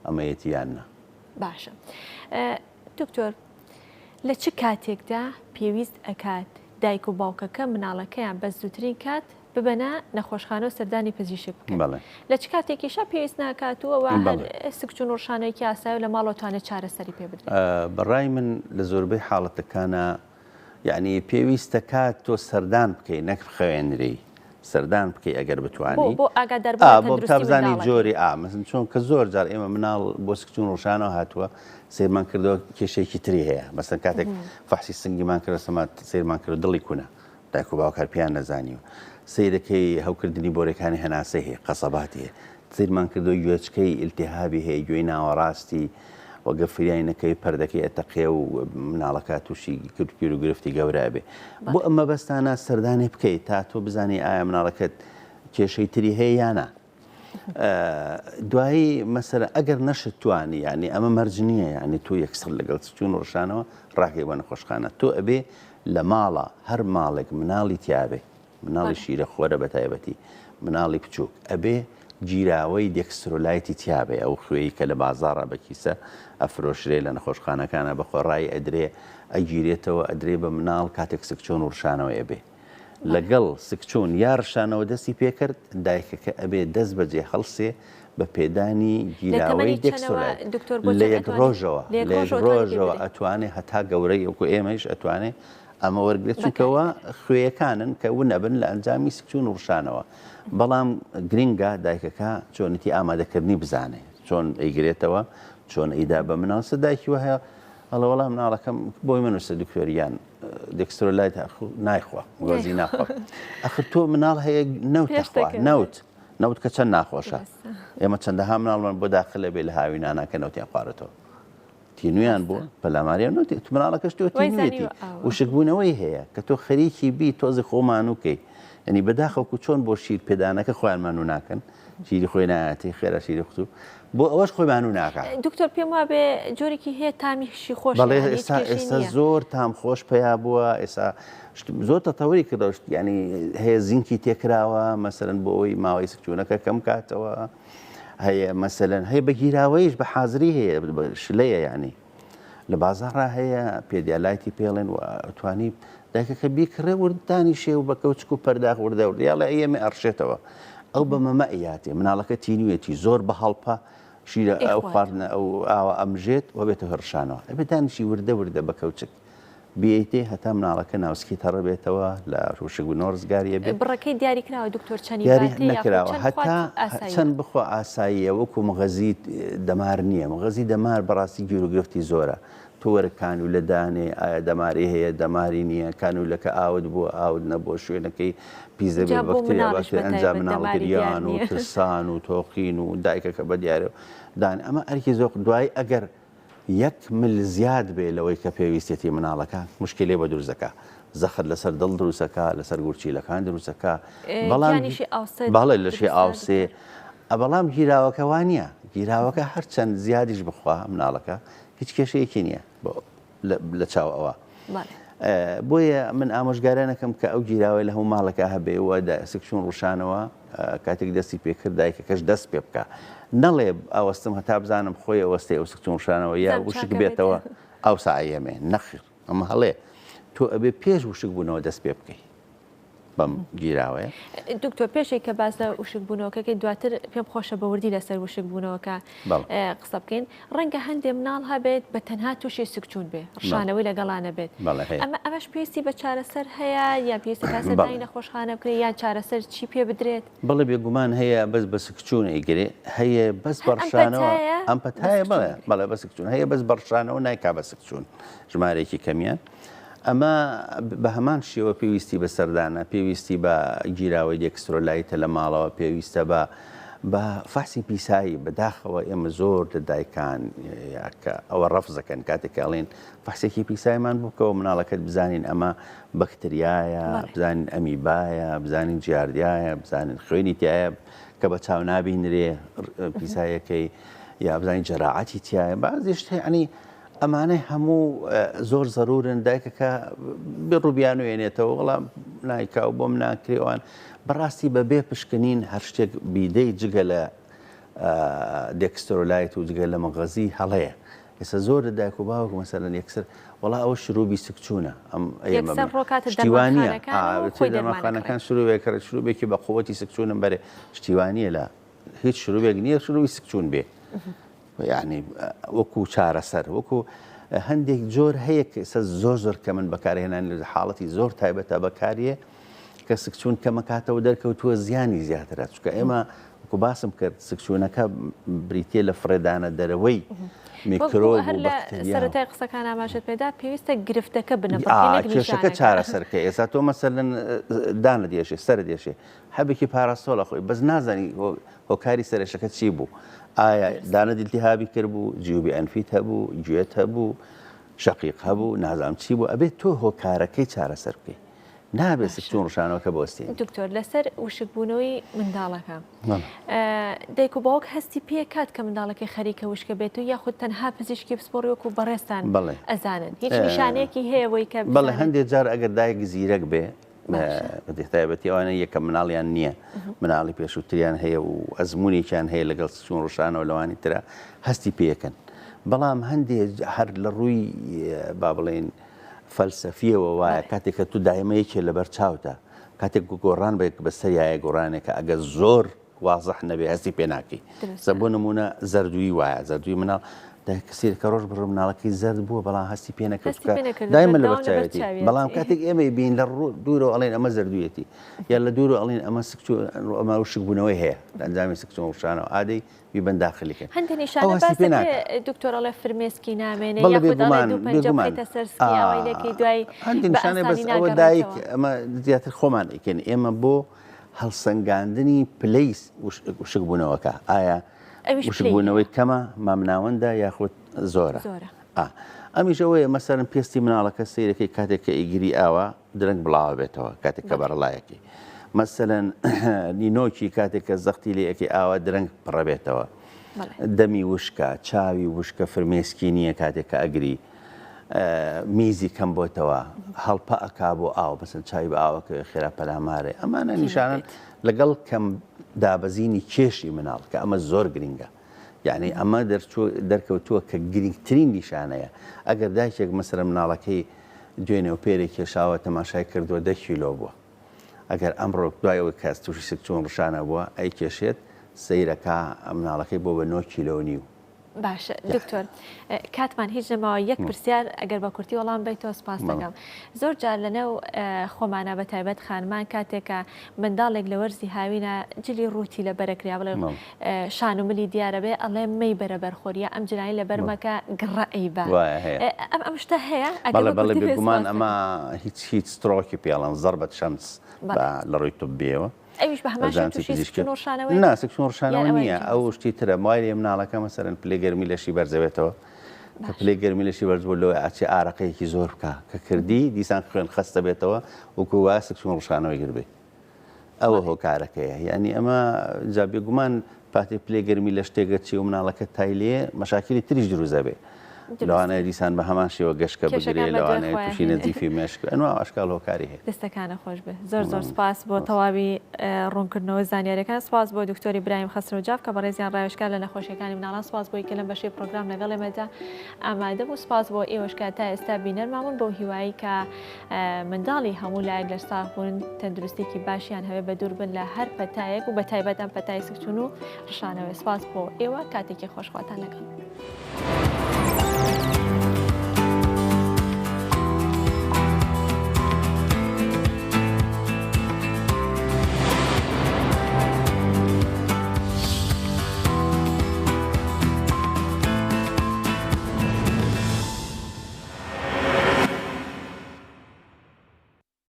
ئەمەیەتی یان نا. باشە دکتۆر لە چ کاتێکدا پێویست ئەکات دایک و باوکەکە مناڵەکەیان بە زووترین کات ببەنە نەخۆشخانە و سەردانی پزیشک بکەن بەڵێ. لە چ کاتێکیشا پێویست ناکات و ئەوە هەر بەڵێ. سکچوون و ڕشانەوەیەکی ئاسایە و لە ماڵەوە توانێت چارەسەری پێ بدرێت؟ بە ڕای من لە زۆربەی حاڵەتەکانا یەعنی پێویستە کات تۆ سەردان بکەی نەک بخەوێنرێی سەردان بکەی ئەگەر بۆ بتوانی بۆ ئاگاداربوون ئا لە بۆ تا تەندروستی بزانی منداڵەکەی. جۆری ئا مەسەن چۆن کە زۆر جار ئێمە مناڵ بۆ سکچوون ڕشانەوە هاتووە سەیرمان کردەوە کێشەیەکی تری هەیە مەسەن کاتێک فەحسی سنگیمان کرد سەما سەیرمان کرد دڵی کونە دایک و باوک هەر پێیان نەزانیوە. سەیرەکەی هەوکردنی بۆرێکانی هەناسەی هەیە، قەسەباتی هەیە. سەیرمان کردووە گوێچکەی ئیلتیهابی هەیە، گوێی ناوەڕاستی و گەر فریای نەکەوی پەردەکەی ئەتەقێ و مناڵەکە تووشی گیر و گرفتی گەورە ئەبێ. بۆ ئەم مەبەستانە سەردانێ بکەیت تا تۆ بزانی ئایا مناڵەکەت کێشەی تری هەیە یا نا. دوایی مەسەلە ئەگەر نەشت توانی یعنی ئەمە مەرج نییە یعنی تۆ یەکسەر لەگەڵ چوون ڕشانەوە ڕاکەی بۆ نەخۆشخانە تۆ ئەبێ لە ماڵە هەر ماڵێک مناڵی تیاابێ مناڵی شیرە خۆرە بە تایبەتی مناڵی بچووک ئەبێ گیراوەی Dextrolyte ی تیاابێ ئەو خوێی کە لە بازاڕە بە کیسە ئەفرۆشرێ لە نەخۆشخانەکانە بەخۆڕایی ئەدرێ ئەگیرێتەوە ئەدرێ بە مناڵ کاتێک سکچۆن و ڕشانەوە ئەبێ لەگەڵ سکچوون یا ڕشانەوە دەستی پێکرد، دایکەکە ئەبێ دەست بەجێ هەڵسێ بە پێدانی گیراوەی Dextrolyte لە یەک ڕۆژەوە لە یەک ڕۆژەوە ئەتوانێ هەتا گەورەی وەکو ئێمەیش ئەتوانێ ئەمە وەرگێت چونکەوە خوێیەکانن کە ونەبن لە ئەنجامی سکچوون و ڕشانەوە بەڵام گرنگە دایکەکە چۆنیتی ئامادەکردنی بزانێ چۆن ئەیگرێتەوە چۆن ئەیدا بە مناڵ سە دایکی وە هەیە ئەڵێ وەڵا مناڵەکەم بۆی مەنووسە دکتۆریان Dextrolyte نایخوا گۆزی ناخوا ئەخر تۆ مناڵ هەیە نەوت تەخوا نەوت نەوت کە چەند ناخۆشە ئێمە چەندەها مناڵمان بۆ داخلە بێ لە هاوینانە کە نەوتیان خوارێتەوە تینویان بووە پەلاماریان نەوت مناڵەکەش تۆ تینوێتی وشکبوونەوەی هەیە کە تۆ خەریکی بی تۆزی خۆمانوکەی ینی بەداخەوەکو چۆن بۆ شیر پێدانەکە خۆیان مانوو ناکەن شیری خۆی نایەتی خێرا شیری قوتوو بۆ ئەوەش خۆی مانوو ناکا. دکتۆر پێم وابێ جۆرێکی هەیە تامیشی خۆشە بەڵێ یانی هیچ ئێستا کێشەی ئێستا نییە. زۆر تام خۆش پەیا بووە ئێستا شت زۆر تەتەوری کردەوە شت یانی هەیە زینکی تێکراوە مەسەلەن بۆ ئەوەی ماوەی سکچوونەکە کەم کاتەوە هەیە مەسەلەن هەیە بە گیراوەیش بە حازری هەیە بە شلەیە یانی لە بازاڕا هەیە Pedialyte ی پێڵێن و توانی دایکەکە بیکڕێ ورد دانیشێ و بە کەوچک و پەرداخ وردە ورد یاڵێ ئەیەمێ ئەڕشێتەوە ئەو بە مەمە ئەیاتێ مناڵەکە تینوێتی زۆر بە هەڵپە شیرە ئەو خواردنە ئەو ئاوە ئەمژێت و بێتە هەڕشانەوە ئەبێ دانیشی وردە وردە بە کەوچک بیەیتێ هەتا مناڵەکە ناوسکی تەڕ بێتەوە لە وشکبوونەوە ڕزگاری ئەبێ. بڕەکەی دیاری کراوە دکتۆر چەنی دیاری باتێ یاخود نەکراوە چەند هەتا بخوات ئاساییە؟ چەند بخوا ئاساییە وەکو مغەزی دەمار نییە مغەزی دەمار بەڕاستی گیروگرفتی زۆرە تۆ وەرە کانولە دانێ ئایا دەماری هەیە دەماری نییە کانولەکە ئاوت بووە ئاوت نەبووە شوێنەکەی پیس دەبێ جا بۆ بەکتریا مناڵیش باکتریا ئەنجا بەتایبەت مناڵ دەماری دیار گریان و نییە. ترسان و تۆقین و دایکەکە بە دیارە و دانێ ئەمە ئەرکی زۆر دوایی ئەگەر یەک مل زیاد بێ لەوەی کە پێویستیەتی مناڵەکە موشکیلەی بۆ دروست دەکا زەخت لەسەر دڵ دروست دەکا لەسەر گورچیلەکان دروست دەکا بەڵام گیانیشی ئاوسێ بەڵێ لەشی دروست ئاوسێ بەڵام گیراوەکە وانە گیراوەکە هەرچەند زیادیش بخوا مناڵەکە هیچ کێشەیەکی نییە لە چاو ئەوە بۆیە من ئامۆژگاریان ئەکەم کە ئەو گیراوەی لە هەموو ماڵەکە هەبێ و سکچوون ڕوشانەوە کاتێک دەستی پێکرد دایکەکەش دەست پێ بکە نەڵێ ئەوەستم هەتا بزانم خۆی ئەوەستێ ئەو سکچوون ڕشانەوە یا وشک بێتەوە ئەو ساعەیەمێ نەخیر ئەمە هەڵێ تۆ ئەبێ پێش وشک بوونەوە دەست پێ بکەی بەم گیراوەیە. دکتۆر پێشێک کە باس لە وشک بوونەوەکەکەی دواتر پێم خۆشە بە وردی لەسەر وشک بوونەوەکە قسە بکەین ڕەنگە هەندێ مناڵ هەبێت بە تەنها تووشی سکچوون بێ ڕشانەوەی لەگەڵا نەبێت ئەمە ئەمەش پێویستی بە چارەسەر هەیە یان پێویستە سەردانی نەخۆشخانە بکرێت یان چارەسەر چی پێ بدرێت؟ بەڵێ بێگومان هەیە بەس بە سکچوون ئەیگرێ هەیە بەس بەڕشانەوە ئەم پەتایە بەڵێ بەڵێ بە سکچوون هەیە بەس بەڕشانەوە نایکا بە سکچوون ژمارێکی کەمیان ئەمە بە هەمان شێوە پێویستی بە سەردانە، پێویستی بە گیراوەی Dextrolyte ە لە ماڵەوە، پێویستە بە. بە فەحسی پیسایی بەداخەوە ئێمە زۆر لە دایکان کە ئەوە ڕەفزەکەن کاتێک کە ئەڵێن فەحسێکی پیسایمان بکەوە مناڵەکەت بزانین ئەمە بەکتریایە بزانین ئەمیبایە بزانین جیاردیایە بزانین خوێنی تایە کە بە چاو نابینرێ پیسایەکەی یا بزانین جەراعەتی تایە بازی شت هەیە ئەمانەی هەموو زۆر زەرورن دایکەکە بڕوبیانوێنێتەوە وەڵام نایکا و بۆم ناکرێوان بەڕاستی بە بێ پشکنین هەر شتێک بیدەی جگە لە dextrolyte و جگە لە مەغەزی هەڵەیە ئێستا زۆر لە دایک و باوک مەسەلەن یەکسەر وەڵا ئەوە شروبی سکچوونە ئەم شتیوانە دەرمانخانەکان شروبێکە شروبێکی بە قوتی سکچوونم بەرێ شتیوانیە لە هیچ شروبێک نییە شروبی سکچوون بێ یعنی وەکو چارەسەر وەکو هەندێک جۆر هەیە کە ئێستا زۆر زۆر کەمن بەکارهێنان لە حاڵەتی زۆر تایبەتە بەکاریە کە سکچوون کەمەکاتەوە دەرکەوتووە زیانی زیاترە چونکە ئێمە وەکو باسم کرد سکچوونەکە بریتە لە فڕێدانە دەرەوەی میکرۆب هەر و لە بەکتریا سەرەتای قسەکان ئاماژەت پێدا پێویستە گرفتەکە بنەبڕکەی ئا نەک کێشەکە نیشانەکە چارەسەرکە ئێستا تۆ مەسەلەن دانت دێشێ سەرت دێشێ حەبێکی پاراستۆڵ ئەخۆی بەس نازانی هۆکاری سەرێشەکە چی بوو ئایا دانت التهابی کردبوو جیوبی ئەنفیت هەبوو گوێت هەبوو شەقیق هەبوو نازانم چی بوو ئەبێت تۆ هۆکارەکەی چارەسەر بکەی نابێت سکچوون ڕشانەوەکە بۆستێنی. دکتۆر لەسەر وشکبوونەوەی منداڵەکە دایک و باوک هەستی پێکات کە منداڵەکەی خەریکە وشکە بێت و یاخود تەنها پزیشکی پسپۆڕی وەکو بەڕێزتان ئەزانن هیچ نیشانەیەکی هەیە بۆی کە بەڵێ هەندێک جار ئەگەر دایک زیرەک بێ تایبەتی ئەوانە یەکەم مناڵیان نییە مناڵی پێشووتریان هەیە و ئەزمونێکیان هەیە لەگەڵ سچون ڕشانەوە لەوانی ترە هەستی پێەکەن بەڵام هەندێک هەر لە ڕووی با بڵێن فەلسەفیەوە وایە کاتێک کە تو دایمە یەکێ لەبەر چاوتە کاتێک گۆڕان بە بەسەریایە گۆڕانێکە ئەگەر زۆر وازح نەبێ هەستی پێ ناکەی سە بۆ نمونە زەردووی وایە زەردووی مناڵ کەسیر کە ڕۆژ بڕ مناڵەکەی زەرد بووە بەڵام هەستی پێ نەکرد دایمە لە بەرچاوێتی بەڵام کاتێک ئێمەی بین لە دوورەوە ئەڵێن ئەمە زەردوویەتی یا لە دوورەوە ئەڵێن ئەمە سکچوو ئەمە وشکبوونەوەی هەیە لە ئەنجامی سکچوون ڕشانەوە ئادەی بیبەن داخلی کەن هەندێ نیشانە باس دەکرێ دکتۆر ئەڵێ فرمێسکی نامێنێ یاخود ئەڵێ دوو پەنجە بخەیتە سەر سکی ئاوای لێکەی دوای هەندێ نیشانە بەس ئەوە دایک ئەمە زیاتر خۆمان ئەیکەین ئێمە بۆ هەڵسەنگاندنی پلەی وشکبوونەوەکە ئایا وشکبوونەوەی کەمە مامناوەندە یاخود زۆرە ئەمیش ئەوەیە مەسەرن پێستی مناڵەکە سیرەکەی کاتێک کە ئیگری ئاوا درەنگ بڵاوە بێتەوە کاتێک کە بەرەڵایەکی مەسەلەن نینۆکی کاتێک کە زەختی لێ ئەکەی ئاوا درەنگ پڕەبێتەوە دەمی وشکە چاوی وشکە فرمێسکی نییە کاتێک کە ئەگری میزی کەم بۆتەوە هەڵپە ئەکا بۆ ئاو بەسن چاوی بە ئاوەکەوێ خێرا پەلامارێ ئەمانە نیشانن لەگەڵ کەم دابەزینی کێشی مناڵ کە ئەمە زۆر گرنگە یعنی ئەمە دەرکەوتووە کە گرنگترین نیشانەیە ئەگەر دایکێک مەسەرە مناڵەکەی دوێنێ و پێرێ کێشاوە تەماشای کردووە دە کیلۆ بووە ئەگەر ئەمڕۆ دوای ئەوەی کە تووشی سکچوون ڕشانە بووە ئەیکێشێت سەیرەکا مناڵەکەی بۆ بە نۆ کیلۆ و نیو. باشە دکتۆر کاتمان هیچ نەماوە یەک پرسیار ئەگەر بە کورتی وەڵام بیتەوە سپاس دەکەم زۆر جار لەنێو خۆمانە بە تایبەت خانمان کاتێکە منداڵێک لە وەرزی هاوینە جلی ڕووتی لە بەرەکریا بڵێ شان و ملی دیارە بێ ئەڵێ مەی بەرە بەر خۆر یا ئەم جلانەی لەبەر مەکە گڕە ئەیبا ئەم ئەم شتە هەیە ئەگەر بەڵێ بە بەڵێ کورتی بێ بێگومان سپاس ئەمە دەکەم. هیچ heat stroke ی پێڵەن زەربەت شەمس بە لە ڕووی طبیەوە ئەویش بە هەمان شێوە زانستی تووشی پزیشکی سکچوون و ڕشانەوەیە نا سکچوون یان ڕشانەوە ئەوە نییە ئەو جیاوازە؟ شتی ترە وای لێ مناڵەکە مەسەلەن پلەی گەرمی لەشی بەرزەبێتەوە کە باشە پلەی گەرمی لەشی بەرز بوو لەوەی ئەچێ ئارەقەیەکی زۆر بکا کە کردی دیسان خوێن خەستە بێتەوە وەکو وایە سکچوون ڕشانەوەی گربێ ئەوە هۆکارەکەیە یانی ئەمە جا بێگومان پاتێ پلەی گەرمی لە شتێک گەچی و مناڵەکە تای لێ مەشاکلی تریش دروست دەبێ لەوانەیە دیسان بە هەمان شێوە گەشکە بگرێ لەوانەیە تووشی نەزیفی مێشک ئەنوا ئەشکال هۆکاری هەیە. دەستەکانە خۆش بێ زۆر زۆر سپاس بۆ تەواوی ڕوونکردنەوە زانیاریەکان سپاس بۆ دکتۆری برایم خەسرەو جاف کە بەڕێزیان ڕاوێژکار لە نەخۆشیەکانی مناڵان سپاس بۆی کە لەم بەشەی پرۆگرام لەگەڵ ئێمەدا ئامادە بوو سپاس بۆ ئێوەش کە تا ئێستا بینەرمان بوون بەو هیوایی کە منداڵی هەموو لایەک لەش ساغ بوون تەندروستێکی باشیان هەبێ بە دوور بن لە هەر پەتایەک و بە تایبەت ئەم پەتای سکچون و ڕشانەوەی سپاس بۆ ئێوە کاتێکی خۆش خواتان لەگەڵ.